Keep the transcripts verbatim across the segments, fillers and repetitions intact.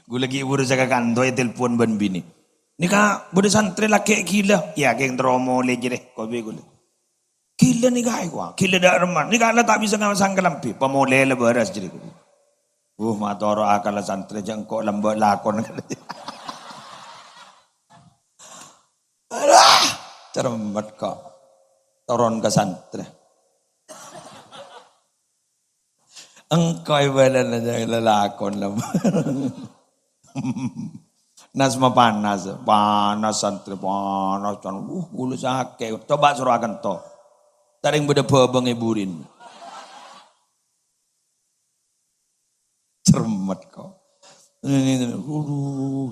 Ghulâ ghi' buru sè ka kanto ètelpon bân binè. "Nèka bâdâ santrè lakè' ghilâ." "Iyâ, kèng terro molè jârèya," kopi ghulâ. "Ghilâ nèka èkowa, ghilâ dâ' remma. Nèka la ta' bisa ngamasang kalambhi." "Pamolè la bârâs jârèya." "Uh, ma' toro' akalla santrè, jhâ' engko' lambâ' lakon." Alah, cermet kok. Toron ka santrè. Engko' èbâlâna jhâ' lalakon la. Nas ma' panas, panas santrè, panas, can, uh, bulu sakè'. Coba soro akento. Tarèng bâdâ bhâbâng è burin. Cermet kok. Ini, ini, aduh.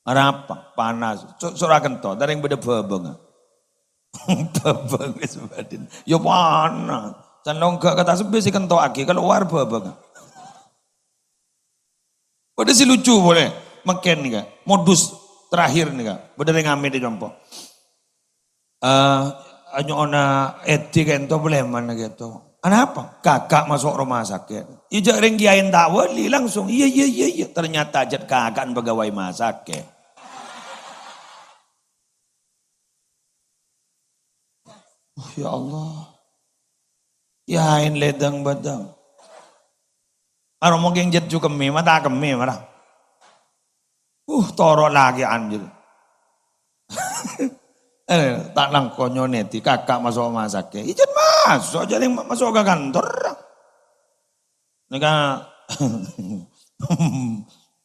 Arapa? Panas. So-, soro akento, tarèng bâdâ bhâbâng. Bhâbâng wis bâdhin. Ya panas. Can longga' ka tasbih sè kentokaghi, kalowar bhâbâng. Padâ sè lucu polè, mangkèn nèka, modus terakhir nèka, bâdâ rèng amèt è compo'. Eh, nyo'ona èdhi kento, polè mana kento. "Anapa?" "Kakak masuk rumah sakit." Iyâ, jhâ' rèng kiyaèna ta' wali, langsung, "Iyâ, iyâ, iyâ, iyâ." Ternyata jhât kaka'na pegawai rumah sakit. Oh, ya Allah. Yaèn lèdâng bâdâng. Aro mungkin jhât ju kemmè, mata kemmè mara. Uh, toro' lakè'an jârèya. Eh, ta' langkong nyonèdhi, kakak masuk rumah sakit. Ijâ masuk, jhâ' rèng ma-, masuk ka kantor. Nèka,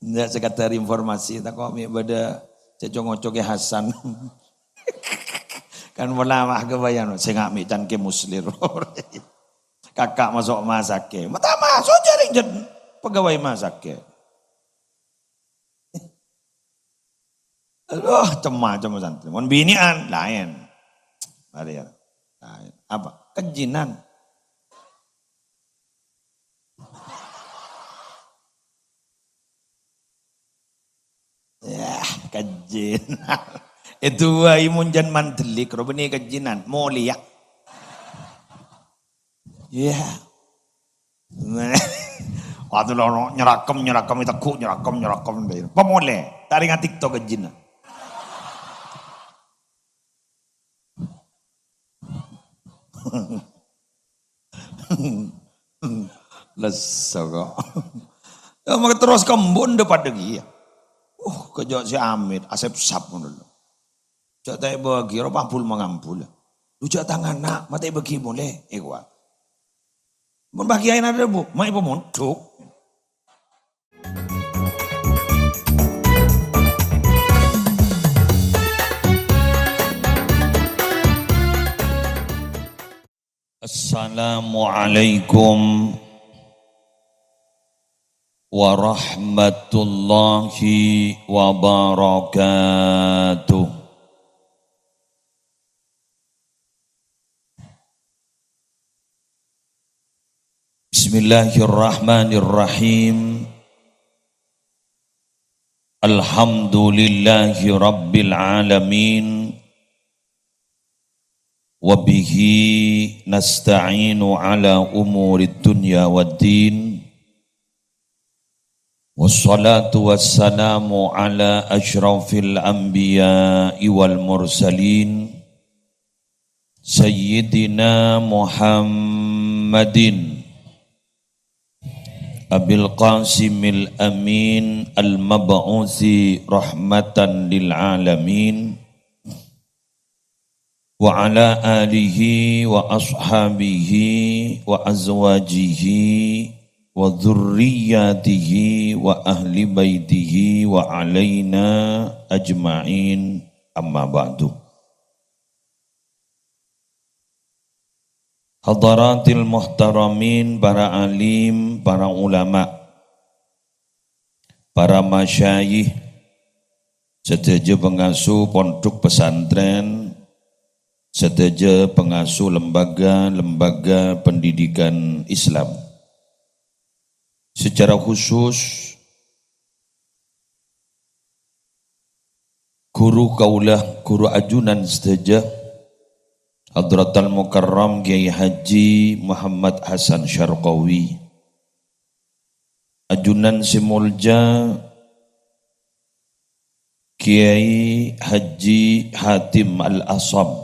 ya, sekedar informasi, tako' mè' bâdâ cè' co-ngoco Kè Hasan. Kan pola mah kabâjâna, sènga' mè' can Kè Muslir. Kakak masuk rumah sakit. Mata masuk jhâ' rèng jhât pegawai rumah sakit. Aduh, cem-macem santrè. Mon binè'an, laèn. Mara, ya. Laèn. Apa? Kejjinan. Yah, kejjinan. Èdu'aè mon jhân mandhâlik, ro bânnè kejjinan. Molèya. Iyâ. Nah. Waktu loro nyerakem, nyerakem, teggu', nyerakem, nyerakem. Pamolè, ta' rèng atiktok kejjinan. Lesso kok. Ya, maka terros kembun dâ' padâ kèya. Uh, kejjhâ' sè amèt, asepsap ngono lho. Jhâ' ta' èbâgi, ro pambul mangambul. Lu jhâ' tang ana', ma' ta' èbâgi molè, èkowa. Mon bâgiân adhâbu, ma' èpamondhuk. Assalamualaikum warahmatullahi wabarakatuh. Bismillahirrahmanirrahim. Alhamdulillahi rabbil alamin. Wa bihi nasta'inu ala umurid dunya waddin. Wassalatu wassalamu ala asyrafil anbiya'i wal mursalin, Sayyidina Muhammadin Abil Qasimil Amin al-mab'usi rahmatan lil alamin, wa ala alihi wa ashabihi wa azwajihi wa dzurriyyatihi wa ahli baitihi wa alaina ajma'in, amma ba'du. Hadaratil muhtaramin, para alim, para ulama, para masyayikh, sadhâjâ pangasuh pondhuk pesantren, sadhâjâ pangasuh lembaga-lembaga pendidikan Islam. Secara khusus, ghuru kaulâ, ghuru ajunan sadhâjâ, Hadratal Mukarram Kiai Haji Muhammad Hasan Syarqawi. Ajunan sè molja, Kiai Haji Hatim Al-Asam.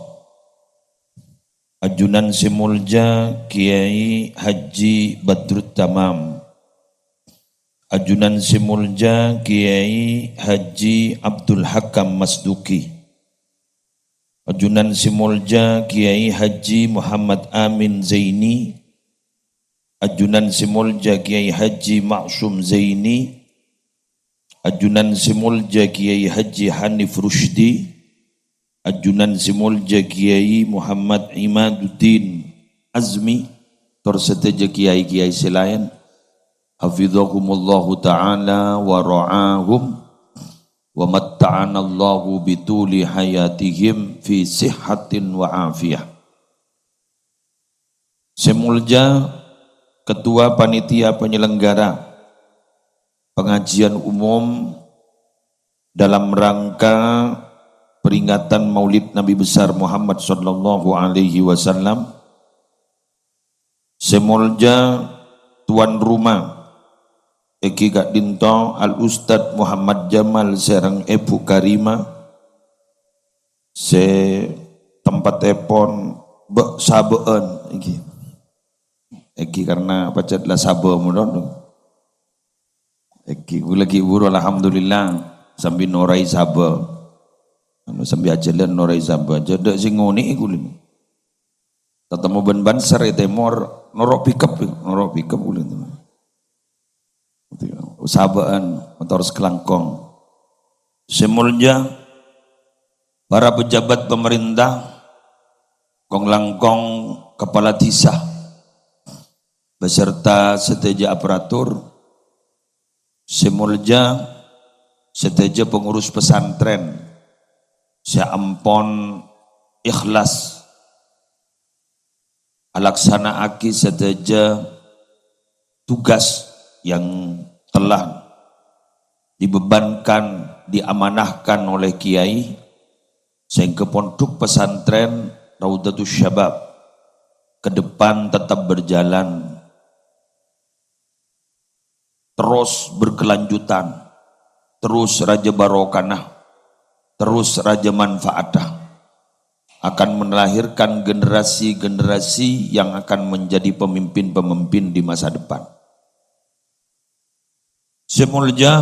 Ajunan sè molja Kiai Haji Badrut Tamam. Ajunan sè molja Kiai Haji Abdul Hakam Masduki. Ajunan sè molja Kiai Haji Muhammad Amin Zaini. Ajunan sè molja Kiai Haji Ma'sum Zaini. Ajunan sè molja Kiai Haji Hanif Rusdi. Ajunan sè molja Kiai Muhammad Imaduddin Azmi, tor sadhâjâ kiai-kiai sè laèn. Hafizahumullahu ta'ala wa ra'ahum, wa matta'anallahu bituli hayatihim fi sihhatin wa afiyah. Sè molja Ketua Panitia Penyelenggara Pengajian Umum dalam rangka peringatan Maulid Nabi Besar Muhammad sallallahu alaihi wasallam. Sè molja tuan rumah, èngghi ka'dinto Al Ustadz Muhammad Jamal sareng Èbhu Karimah, sè tempattèpon bâ-, sabâ'ân èngghi. Èngghi karna pajhât la sabâ' molon. Èngghi ghulâ ghi' buru, alhamdulillah, sambi norai sabâ'. Anu, sambi ajhâlân norai sabâ'. Jhâ' tadâ' sè ngonè'è ghulâ. Tatemmo bân Banser è tèmor, noro' pickup, noro' pickup ghulâ. Sabâ'ân, mator sakalangkong. Sè molja para pejabat pemerintah, kong-langkong kepala desa, beserta sadhâjâ aparatur, sè molja sadhâjâ pengurus pesantren sè ampon ikhlas alaksana'aghi sadhâjâ tugas yang telah dibebankan, diamanahkan oleh Kiai, sehingga Pondok Pesantren Raudhatus Syabab ke depan tetap berjalan, terus berkelanjutan, terus rajâ barokana, terus rajâ manfaata, akan melahirkan generasi-generasi yang akan menjadi pemimpin-pemimpin di masa depan. Sè molja,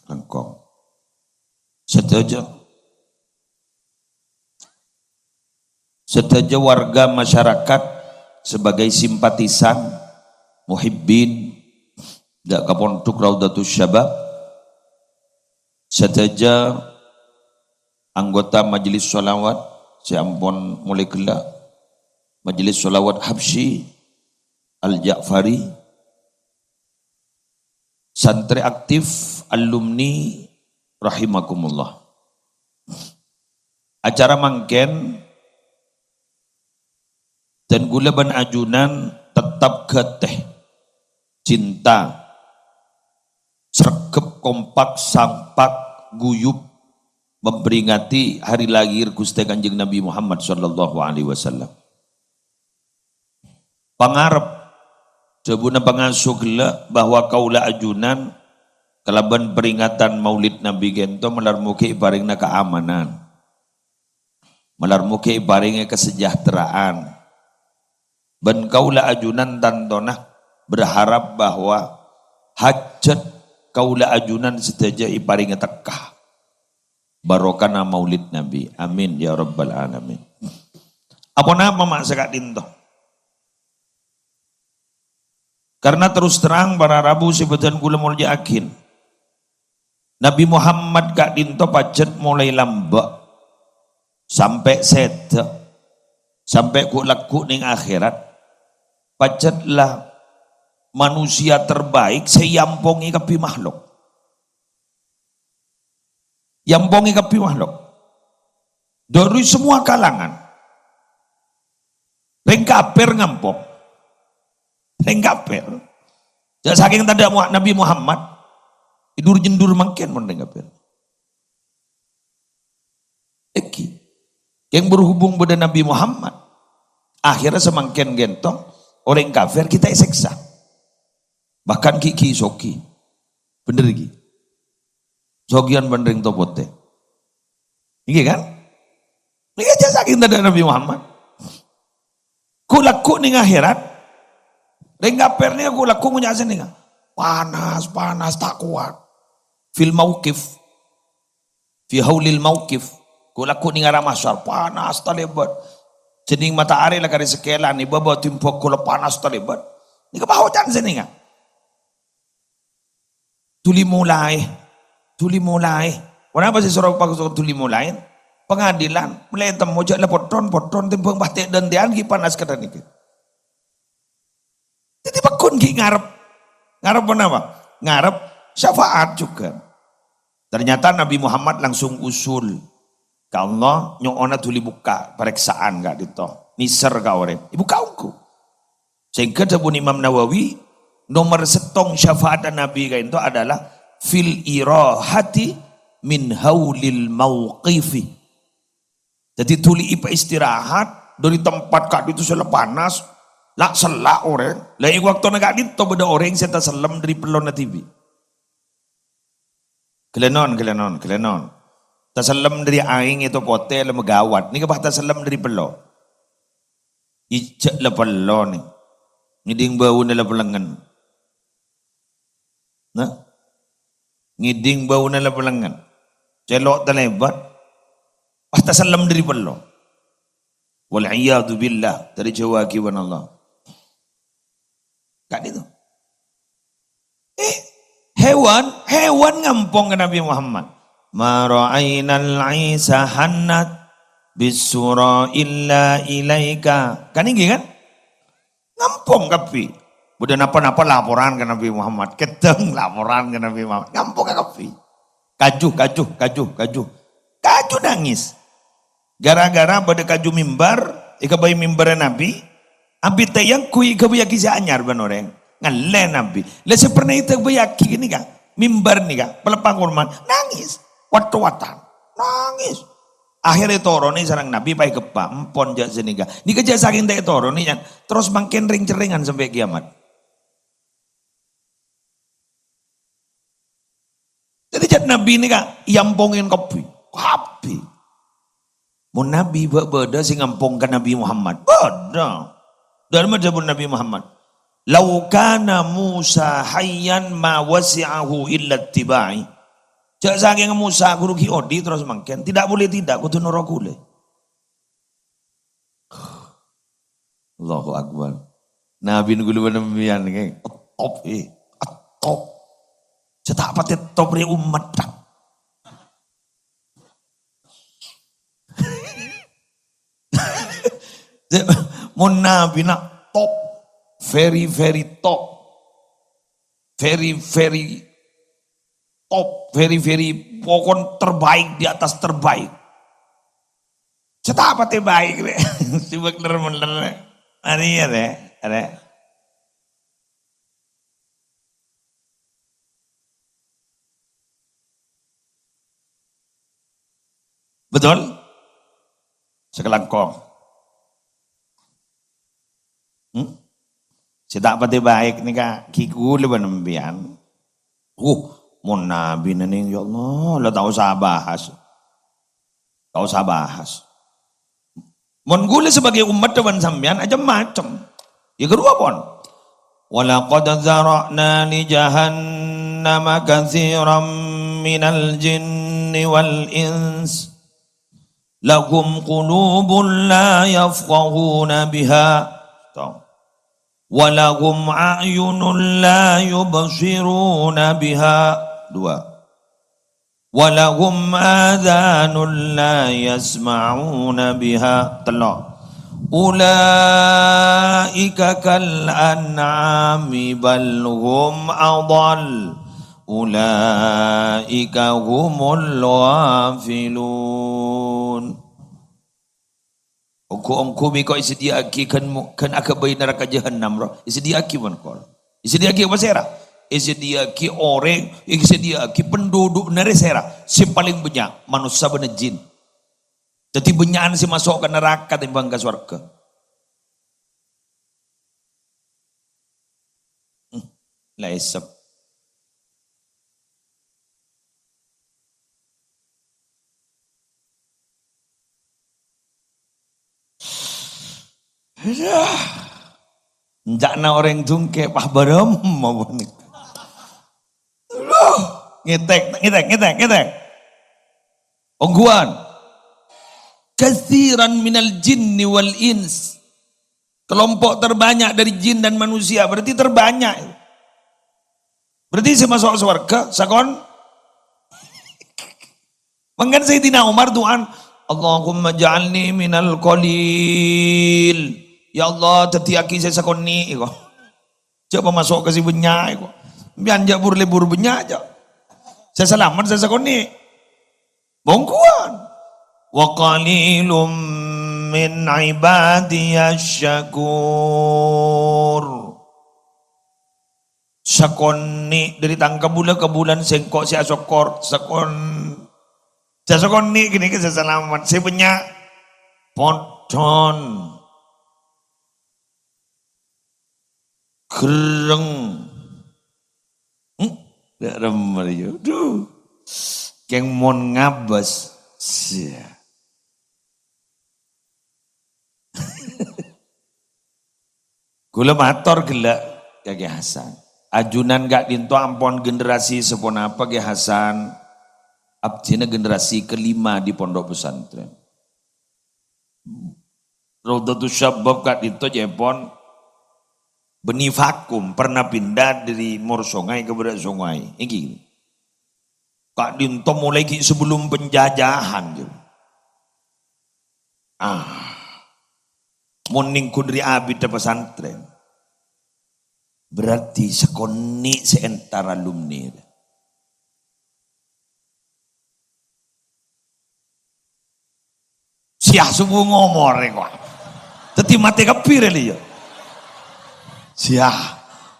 langkong. Sadhâjâ, sadhâjâ warga masyarakat sebagai simpatisan, muhibbin, dâ' ka Pondok Raudhatus Syabab, sadhâjâ anggota Majelis Sholawat sè ampon molè ghellâ', Majelis Sholawat Habsyi Al-Ja'fari, santrè aktif, alumni, rahimakumullah. Acara mangkèn, dân ghulâ bân ajunan tetep ghâtè, cinta, sregep, kompak, sampak, guyub, memperingati hari lahir Ghustè Kanjeng Nabi Muhammad sallallahu alaihi wasallam. Pangarep, dhâbuna pangaso ghellâ' bahwa kaulâ ajunan kalabân peringatan Maulid Nabi ka'dinto malar moghi èparèngana kaamanan. Malar moghi èparèngè kasejahteraan. Bân kaulâ ajunan tantona berharap bahwa hajat kaulâ ajunan sadhâjâ èparèngè tekka. Barokana Maulid Nabi. Amin ya rabbal alamin. Aponapa ma' saka'dinto? Karena terus terang, para rabu sè bâdhân kaulâ molja'aghin, Nabi Muhammad ka'dinto pajhât molaè lambâ' sampè' sèdhâ, sampè' ghu'-lagghu' neng akhèrat, pajhât la manusia terbaik sè èampongè kabbhi makhluk. Èampongè kabbhi makhluk. Dari semua kalangan. Rèng kafir ngampong. Rèng kafir. Jhâ' sakèng tadâ' Mu-, Nabi Muhammad, èdur-jhendur mangkèn mon rèng kafir. Èngghi. Kèng berhubung bâdâ Nabi Muhammad, Akhirnya samangkèn ghântong, orèng kafir kita èsèksa. Bahkan ghi'-ghi' soghi. Bhender ghi'? Soghiyan bân rèng to potè. Èngghi kan? Nèka jhâ' sakèng tandhâ Nabi Muhammad. Ghu-lagghu nèng akhèrat. Rèng kafir nèka ghu-lagghu ngoca' sè nèka. Panas, panas, ta' kowat. Fil mauqif. Fi haulil mauqif. Ghu-lagghu nèng arah mahsyar, panas talèbât. Jhâning matahari la karè sakèlan, è bâbâ timbhâk ghulâ panas talèbât. Nèka pahoca'an sè nèka. Dhuli molaè, dhuli molaè. Ponapa sè soro paghuto dhuli molaè? Pengadilan, molaè temmo jhâ' la potthon, potthon, tèmbhâng patè' dântèyan ghi' panas kadhâng nèka. Dhâddhi pagghun ghi' ngarep. Ngarep ponapa? Ngarep syafaat juga. Ternyata Nabi Muhammad langsung usul ka Allah, nyo'ona dhuli bukka' parèksaan ka'dinto. Nèser ka orèng. Èbukka' ongghu. Sehingga dhâbuna Imam Nawawi, nomor sèttong syafaat Nabi ka'dinto adalah fil irahati min haulil mauqifi. Dhâddhi dhuli èpaistirahat dhâri tempat ka'dinto sè la panas, la sella' orèng. La è bâktona ka'dinto bâdâ orèng sè tasellem dhâri pellona dhibi'. Ghâlânon, ghâlânon, ghâlânon. Tasellem dhâri aèng è to potè la maghâbây. Nèka pas tasellem dhâri pello. Ijjhâ' la pello nè. Ngèdhing bâuna la pellengngen. Nah. Ngèdhing bâuna la pellengngen. Cèlo' talèbât. Pas tasellem dhâri pello. Wal iyadzu billah, dhâri jhâuwâghi bân Allah. Ka'dinto. Eh, hewan, hewan ngampong ka Nabi Muhammad. "Ma ra'ainal 'isa hannat bis sura illa ilaika." Kan èngghi kan? Ngampong kabbhi. Bâdâ napa-napa laporan ka Nabi Muhammad. Kèdhâng laporan ka Nabi Muhammad. Ngampong kabbhi. Kaju, kaju, kaju, kaju. Kaju nangès. Gara-gara bâdâ kaju mimbar, èghâbây mimbarra Nabi, abit tèyang ghu èghâbâyyaghi sè anyar bân orèng. Ngallè Nabi. Lah sè pernah èghâbâyyaghi nèka, mimbar nèka, pèleppang korma, nangès. Wat-towatan. Nangès. Akhèrra ètoronè sareng Nabi, pas ègheppa, "Empon jhâ' sanèka." Nèka jhâ' sakèng ta' ètoronè, yan. Terros mangkèn rèng-cerrèngan sampè' kèyamat. Dhâddhi, jhât Nabi nèka èampongè kabbhi. Kabbhi. Mon Nabi bâ-, bâdâ sè ngampong ka Nabi Muhammad. Bâdâ. Dhâlem dhâbuna Nabi Muhammad, "Lau kana Musa hayyan ma wasi'ahu illa ittiba'i." Jhâ' sakèng Musa ghuru ghi' odi' terros mangkèn. Tidak boleh tidak, kodhu noro' kaulâ. Allahu Akbar. Nabi ghulâ bân sampèyan nèka top, eh, top. Sè ta' patè top rè ommat. Mon Nabi na top, very, very top. Very, very top, very, very, pokon terbaik di atas terbaik. Sè ta' patè baik, rè. Sibuk ner-bener, rè. Arèya, rè. Arè. Betul? Sakalangkong. Hmm? Sè ta' patè baik nèka ghi' ghulâ bân sampèyan. Uh, mon Nabi nèng, ya Allah, la ta' osa bahas. Ta' osa bahas. Mon ghulâ sebagai ommat bân sampèyan, macem-macem. Ya, kedua pon. "Walaqad dzara'na li jahannama katsiran minal jinni wal ins. Lahum qulubun la yafqahuna biha." Tong. "Wa lahum a'yunun la yubsiruna biha." Dua. "Wa lahum adhanun la yasma'una biha." Tello'. "Ulaika kal an'ami bal hum adhal. Ulaika humul ghafilun." Ongghu-ongghu bi' engko' èsadhiyâ'aghi ghân mo-, ghân aghâbây naraka jahannam, ro. Èsadhiyâ'aghi, mon kor. Èsadhiyâ'aghi pasèra? Èsadhiyâ'aghi orèng, èsadhiyâ'aghi pendudukna rè sèra? Sè palèng bânnya' manossa bân jin. Dhâddhi bânnya'an sè maso' ka naraka tèmbhâng ka sowarghâ. La èsep. Aduh. Enca'na orèng dungkè, pas bârâmma ponèka. Aduh. Ngètèk, ngètèk, ngètèk, ngètèk. Ongghuwân. Katsiran minal jinni wal ins. Kelompok terbanyak dari jin dan manusia, berarti terbanyak. Berarti sè maso' sowarghâ, sakon. Mangkana Sayyidina Umar du'an, "Allahumma ja'alni minal qalil." Ya Allah, dhâddhiyâghi sè sakonè', èko. Jhâ' pamaso' ka sè bânnya', èko. Sampèyan jhâ' bur-lebur bânnya', jhâ'. Sè salamet sè sakonè'. Bongkowan. "Wa qalilum min ibadiyasy syakur." Sakonè' dhâri tang kabulâ-kabulân sèngko' sè asokkor. Sakon-, sè sakonè' ghânèka sè salamet. Sè bânnya' poddhon. Gerreng. Hmm? Dâ' remmer, ya. Duh. Kèng mon ngabâs. Sia. Kaulâ mator ghellâ' ka Kè Hasan. Ajunan ka'dinto ampon generasi saponapa, Kè Hasan? Abdhina generasi kelima di pondok pesantren. Raudhatus Syabab ka'dinto ca'èpon bânnè vakum, pernah pindah dari Mor Sungai ka Bârâ' Sungai. Èngghi. Ka'dinto mulai ghi' sebelum penjajahan, gitu. Ah. Mon nèngghu dhâri abiddhâ pesantren, berarti sakonè' sè entar alumni. Sia, sobung omor, èko. Dhâddhi matè kabbhi rè, lè, ya. Sia,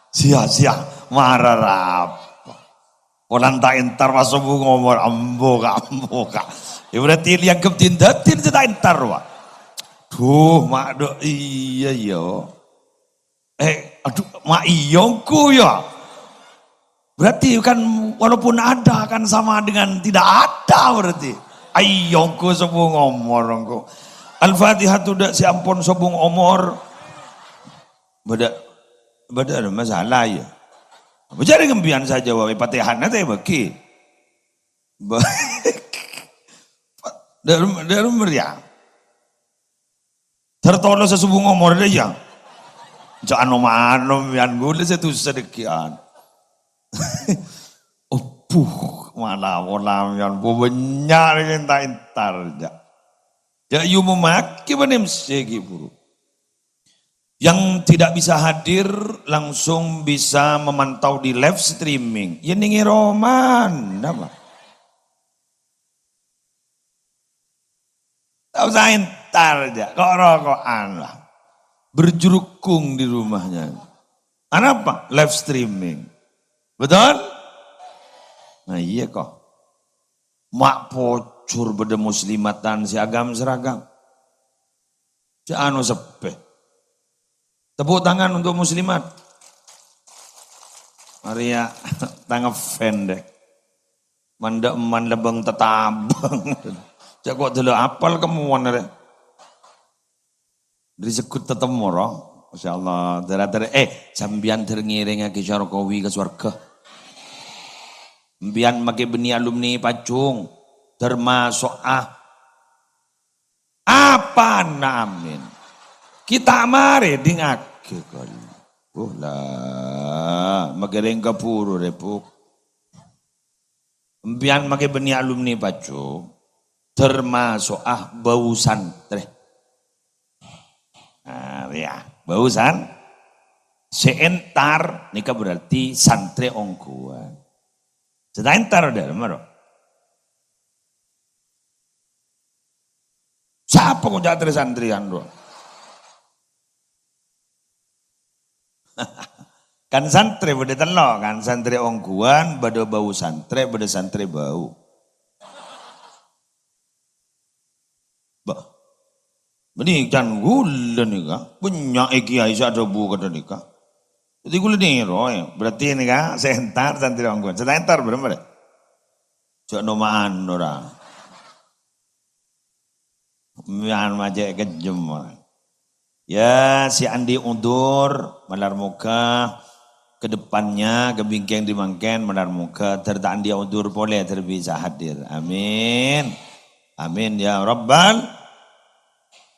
sia, sia, mara rapa. Polana ta' entar pas sobung omor, ambo, Ka', ambo, Ka'. Ya, berarti èangghep din-dâdin sè ta' entar, Pak. Duh, mak, duh, iyâ, iyâ. Eh, aduh, ma' iyâ ongghu, ya. Berarti kan walaupun ada kan sama dengan tidak ada berarti. Aiyâ ongghu sobung omor ongghu. Al-Fatihah tu dâ' sè ampon sobung omor. Bâdâ, bâdâ masalah, ya. Bâjârè ngembiyân sajâ wae Fatihahna tè bâgi. Ba-, dâ' rum-, dâ' rumah, ya. Tertolo sasubung omor dâ' iyâ. Jhâ' anom-anom, yan ghulâ sè dusa dâgghi'ân. Obuh, mala-mala, yan bu bânnya' rè entar-entar, jhâ'. Jhâ' yu momaghi bân M C ghi' buru. Yang tidak bisa hadir langsung bisa memantau di live streaming. Ya, nèng è romana, Pak. Ta' osa entar, jhâ'. Ko'-roko'an lah. Berjurukung di rumahnya. Anapa? Live streaming. Betul? Nah, iyâ, kok. Ma' pojhur bâdâ muslimatan sè agam-seragam. Jhâ' ano seppè. Tepuk tangan untuk muslimat. Arèya tang ngefans deh. Mandâ' emman lebeng tetabang. Jhâ' ko' dâlâ apal kemowan rè. Dâri seggut tetemmo, ro. Masyaallah. Dârâ-dârâ, eh, sampèyan dâr ngèrèngngaghi Syarqawi ka sowarga. Sampèyan makè bânnè alumni Pajung. Dâr maso'a. Apana amin? Kita marè dingaghi kol. Oh la, maghâreng kaburu rè, Bu. Sampèyan makè bânnè alumni Pajung, termaso'a bâu santrè. Nah, ya, bâu san-, sè entar nèka berarti santrè ongghuwân. Sè ta' entar dâ' remma, ro. Sapa kok jhâ' trè-santrèyan, ro? Kan santrè bâdâ tello', kan? Santrè ongghuwân, bâdâ bâu santrè, bâdâ santrè bâu. Bah. Bânnè can ghulâ nèka, bânnya' è kiai sè adhâbu kadhâ' nèka. Dhâddhi kulâ nèro, ya. Berarti ini kan, sè entar santrè ongghuwân. Sè ta' entar, bârâmma, Rè? Jhâ' noma'an, ora. Mèyan ma' cè' kejjhem. Ya, sè andi' udzur, malar moghâ ke depannya, ke bingkèng di mangkèn, malar moghâ, ter ta' andi' udzur polè, ter bisa hadir. Amin. Amin, ya Rabbal.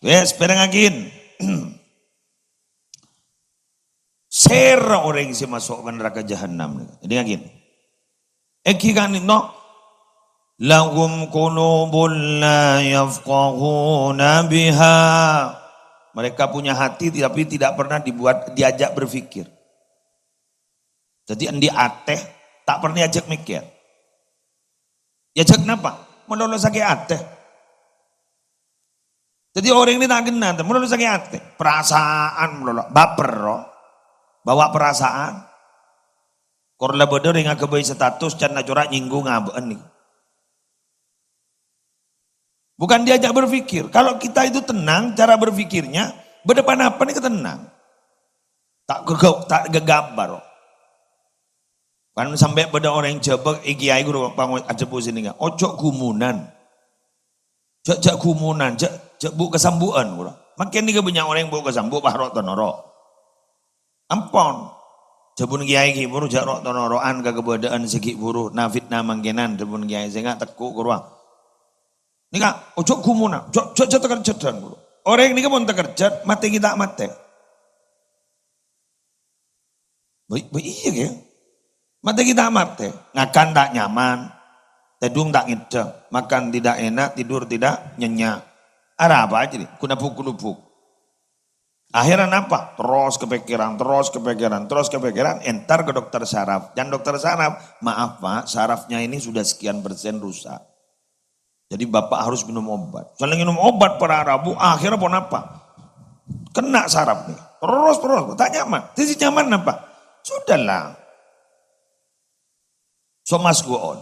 Wes, pèrengngaghin. Sèra orèng sè maso' ka naraka jahannam. Èdingngaghin. Èngghi ka'dinto, "Lahum qulubun la yafqahuna biha." Mereka punya hati tapi tidak pernah dibuat, diajak berpikir. Dhâddhi andi' atè, ta' pernah ajhâk mèkkèr. Ya, jhâk napa? Malolo sakè' atè. Dhâddhi orèng nè ta' kennal, malolo sakè' atè. Perasaan malolo, baper, ro. Bawa perasaan. Kor la bâdâ orèng aghâbây status, can acora' nyinggung abâ'na nèko. Bukan diajak berpikir. Kalau kita itu tenang, cara berpikirnya, bâdâ pa-napa nèko tenang. Ta' gagau-, ta' gagabbar. Kan sampè' bâdâ orèng Jhâbâ, è, kiai ghuru pango-, ajhâbu sènèngnga, "Ojo' ghumunan. Jhâ', jhâ' ghumunan, jhâ', jhâ' bu'-kasambu'ân," ghuru. Mangkèn nèka bânnya' orèng bu'-kasambu', pas ro'-tonoro'. Ampon. Jhâbuna kiai ghi' buru jhâ' ro'-tonoro'an ka kabâdâ'ân sè ghi' buru, na-fitna mangkènan, jhâbuna kiai sènga' tekko' ghuru. Nèka, ojo' ghumunan, jhâ', jhâ', jhâ' takerjhâdhân, ghuru. Orèng nèka mon takerjhât, matè ghi' ta' matè. Bâ-, bâ-, iyâ, kèya. Matè ghi' ta' matè. Ngakan ta' nyaman. Tèdung ta' ngèddhâ. Makan tidak enak, tidur tidak nyenyak. Arapa jârèya? Ghuna bu'-ghulubuk. Akhirnya napa? Terros kapèkkèran, terros kapèkkèran, terros kapèkkèran. Entar ka dokter saraf. Can dokter saraf, "Maaf, Pak, sarafnya ini sudah sekian persen rusak." Jadi, Bapak harus minum obat. Saellana ngènom obat para rabu, akhirnya ponapa? Kena saraf nèka. Terros, terros, ta' nyaman. Dhâddhi nyaman napa? Sudahlah. So must go on.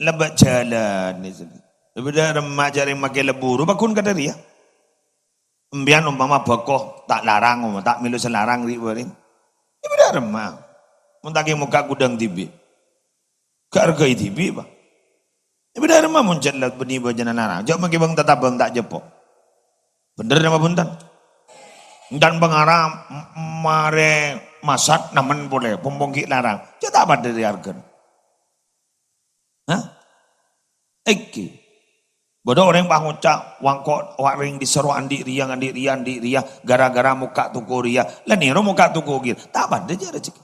Lebbi' jhâlân nèka. Lebbi' dâ' remma jhâ' rèng makè leburu, paggun kadhâ' rèya. Empèyan ompama bhâko, ta' larang, ta' mèlo sè larang ri'-bâri'. Lebbi' dâ' remma. Mon ta' kè mokka' ghudhâng dhibi'. Ghi' arghâi dhibi', Pak. Lebbi' dâ' remma mon jhât la bânnè bhâjâna larang. Jhâ' mangkè bâng tatabâng ta' jhâpo. Bhender napa bhunten? Can pangara m-, marè masat namen polè, pompong ghi' larang. Jhâ' ta' padâ rè arghâna. Hah? Èngghi. Bâdâ orèng pangoca', "Wâ' engko' wâ' rèng dissa' ro' andi' rèya, andi' rèya, andi' rèya, gara-gara mokka' toko rèya." La nèro mokka' toko ghir. Ta' padâ jhâ' rejhekkè.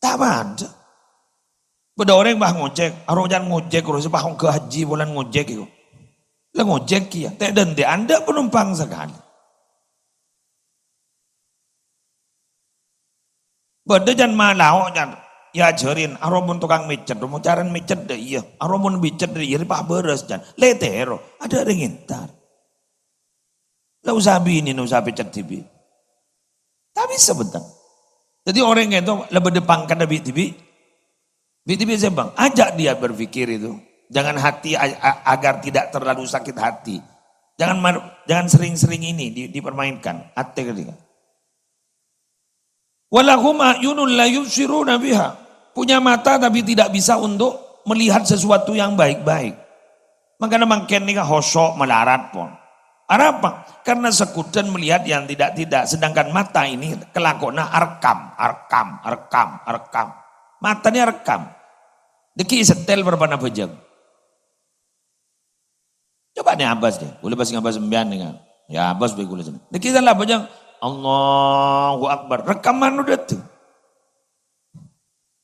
Ta' padâ. Bâdâ orèng, bâh, ngojek, aro can ngojek, terros pas ongghâ haji polana ngojek iku. La ngojek kèya, tè'-dântè'an, tadâ' panompang sakalè. Bâdâ can malao, can, èajhârin, aro mon tokang mècet, mon carana mècet dâ' iyâ, aro mon mècet dâ' iyâ, pas bârâs, can. La ètèro, adâ' rèng entar. La usaha binè, la usaha pècet dhibi'. Ta' bisa bhunten. Dhâddhi orèng ka'dinto la bâdâ pangkaddhâ bi'-dhibi'. Bi'-dhibi' sè bâng. Ajak dia berpikir itu. Jangan hati a-, a-, agar tidak terlalu sakit hati. Jangan mar-, jangan sering-sering ini di-, dipermainkan. Atè kèya. "Walahum a'yunun la yubsiruna biha." Punya mata tapi tidak bisa untuk melihat sesuatu yang baik-baik. Mangkana mangkèn nèka khusyu' malarat pon. Arapa? Karena sekudhân melihat yang tidak-tidak, sedangkan mata ini kelakonanna arekam, arekam, arekam, arekam. Mata nèka arekam. Dhâggi' èsetel parpana bhâjâng. Coba nè abâs, deh. Kulâ pas ngabâs sampèyan nèka. Ya, abâs bhâi kulâ sènè. Nèka salah bhâjâng. Allahu Akbar. Rekaman udah tuh.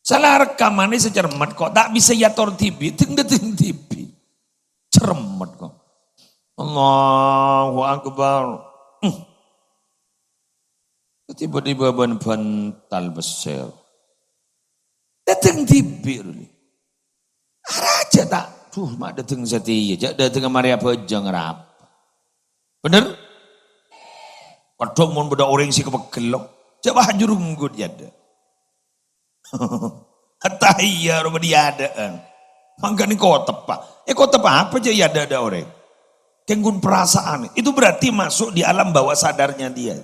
Salah rekaman nèka sè cermet kok. Ta' bisa èator dhibi'. Deng-deng dhibi'. Cermet kok. Allahu Akbar. Hmm. Tiba-tiba bân bântal bessèr. Dâteng dhibi', ro, Li. Arajâ ta', duh, ma' dâteng satèya, jhâ' dâteng marè abhâjâng, arapa. Bhender? Kadhâng mon bâdâ orèng sè kapegghel, lo. Jhâ' bâ' jurunggut, yâ, dâ. Hatta iyâ, ro, bâdâ yâdâ'ân. Mangkana kotep, Pak. Eh, kotep apa jhâ' yâdâ'-dâ' orèng? Kèng ghun perasaan. Itu berarti masuk di alam bawah sadarnya dia.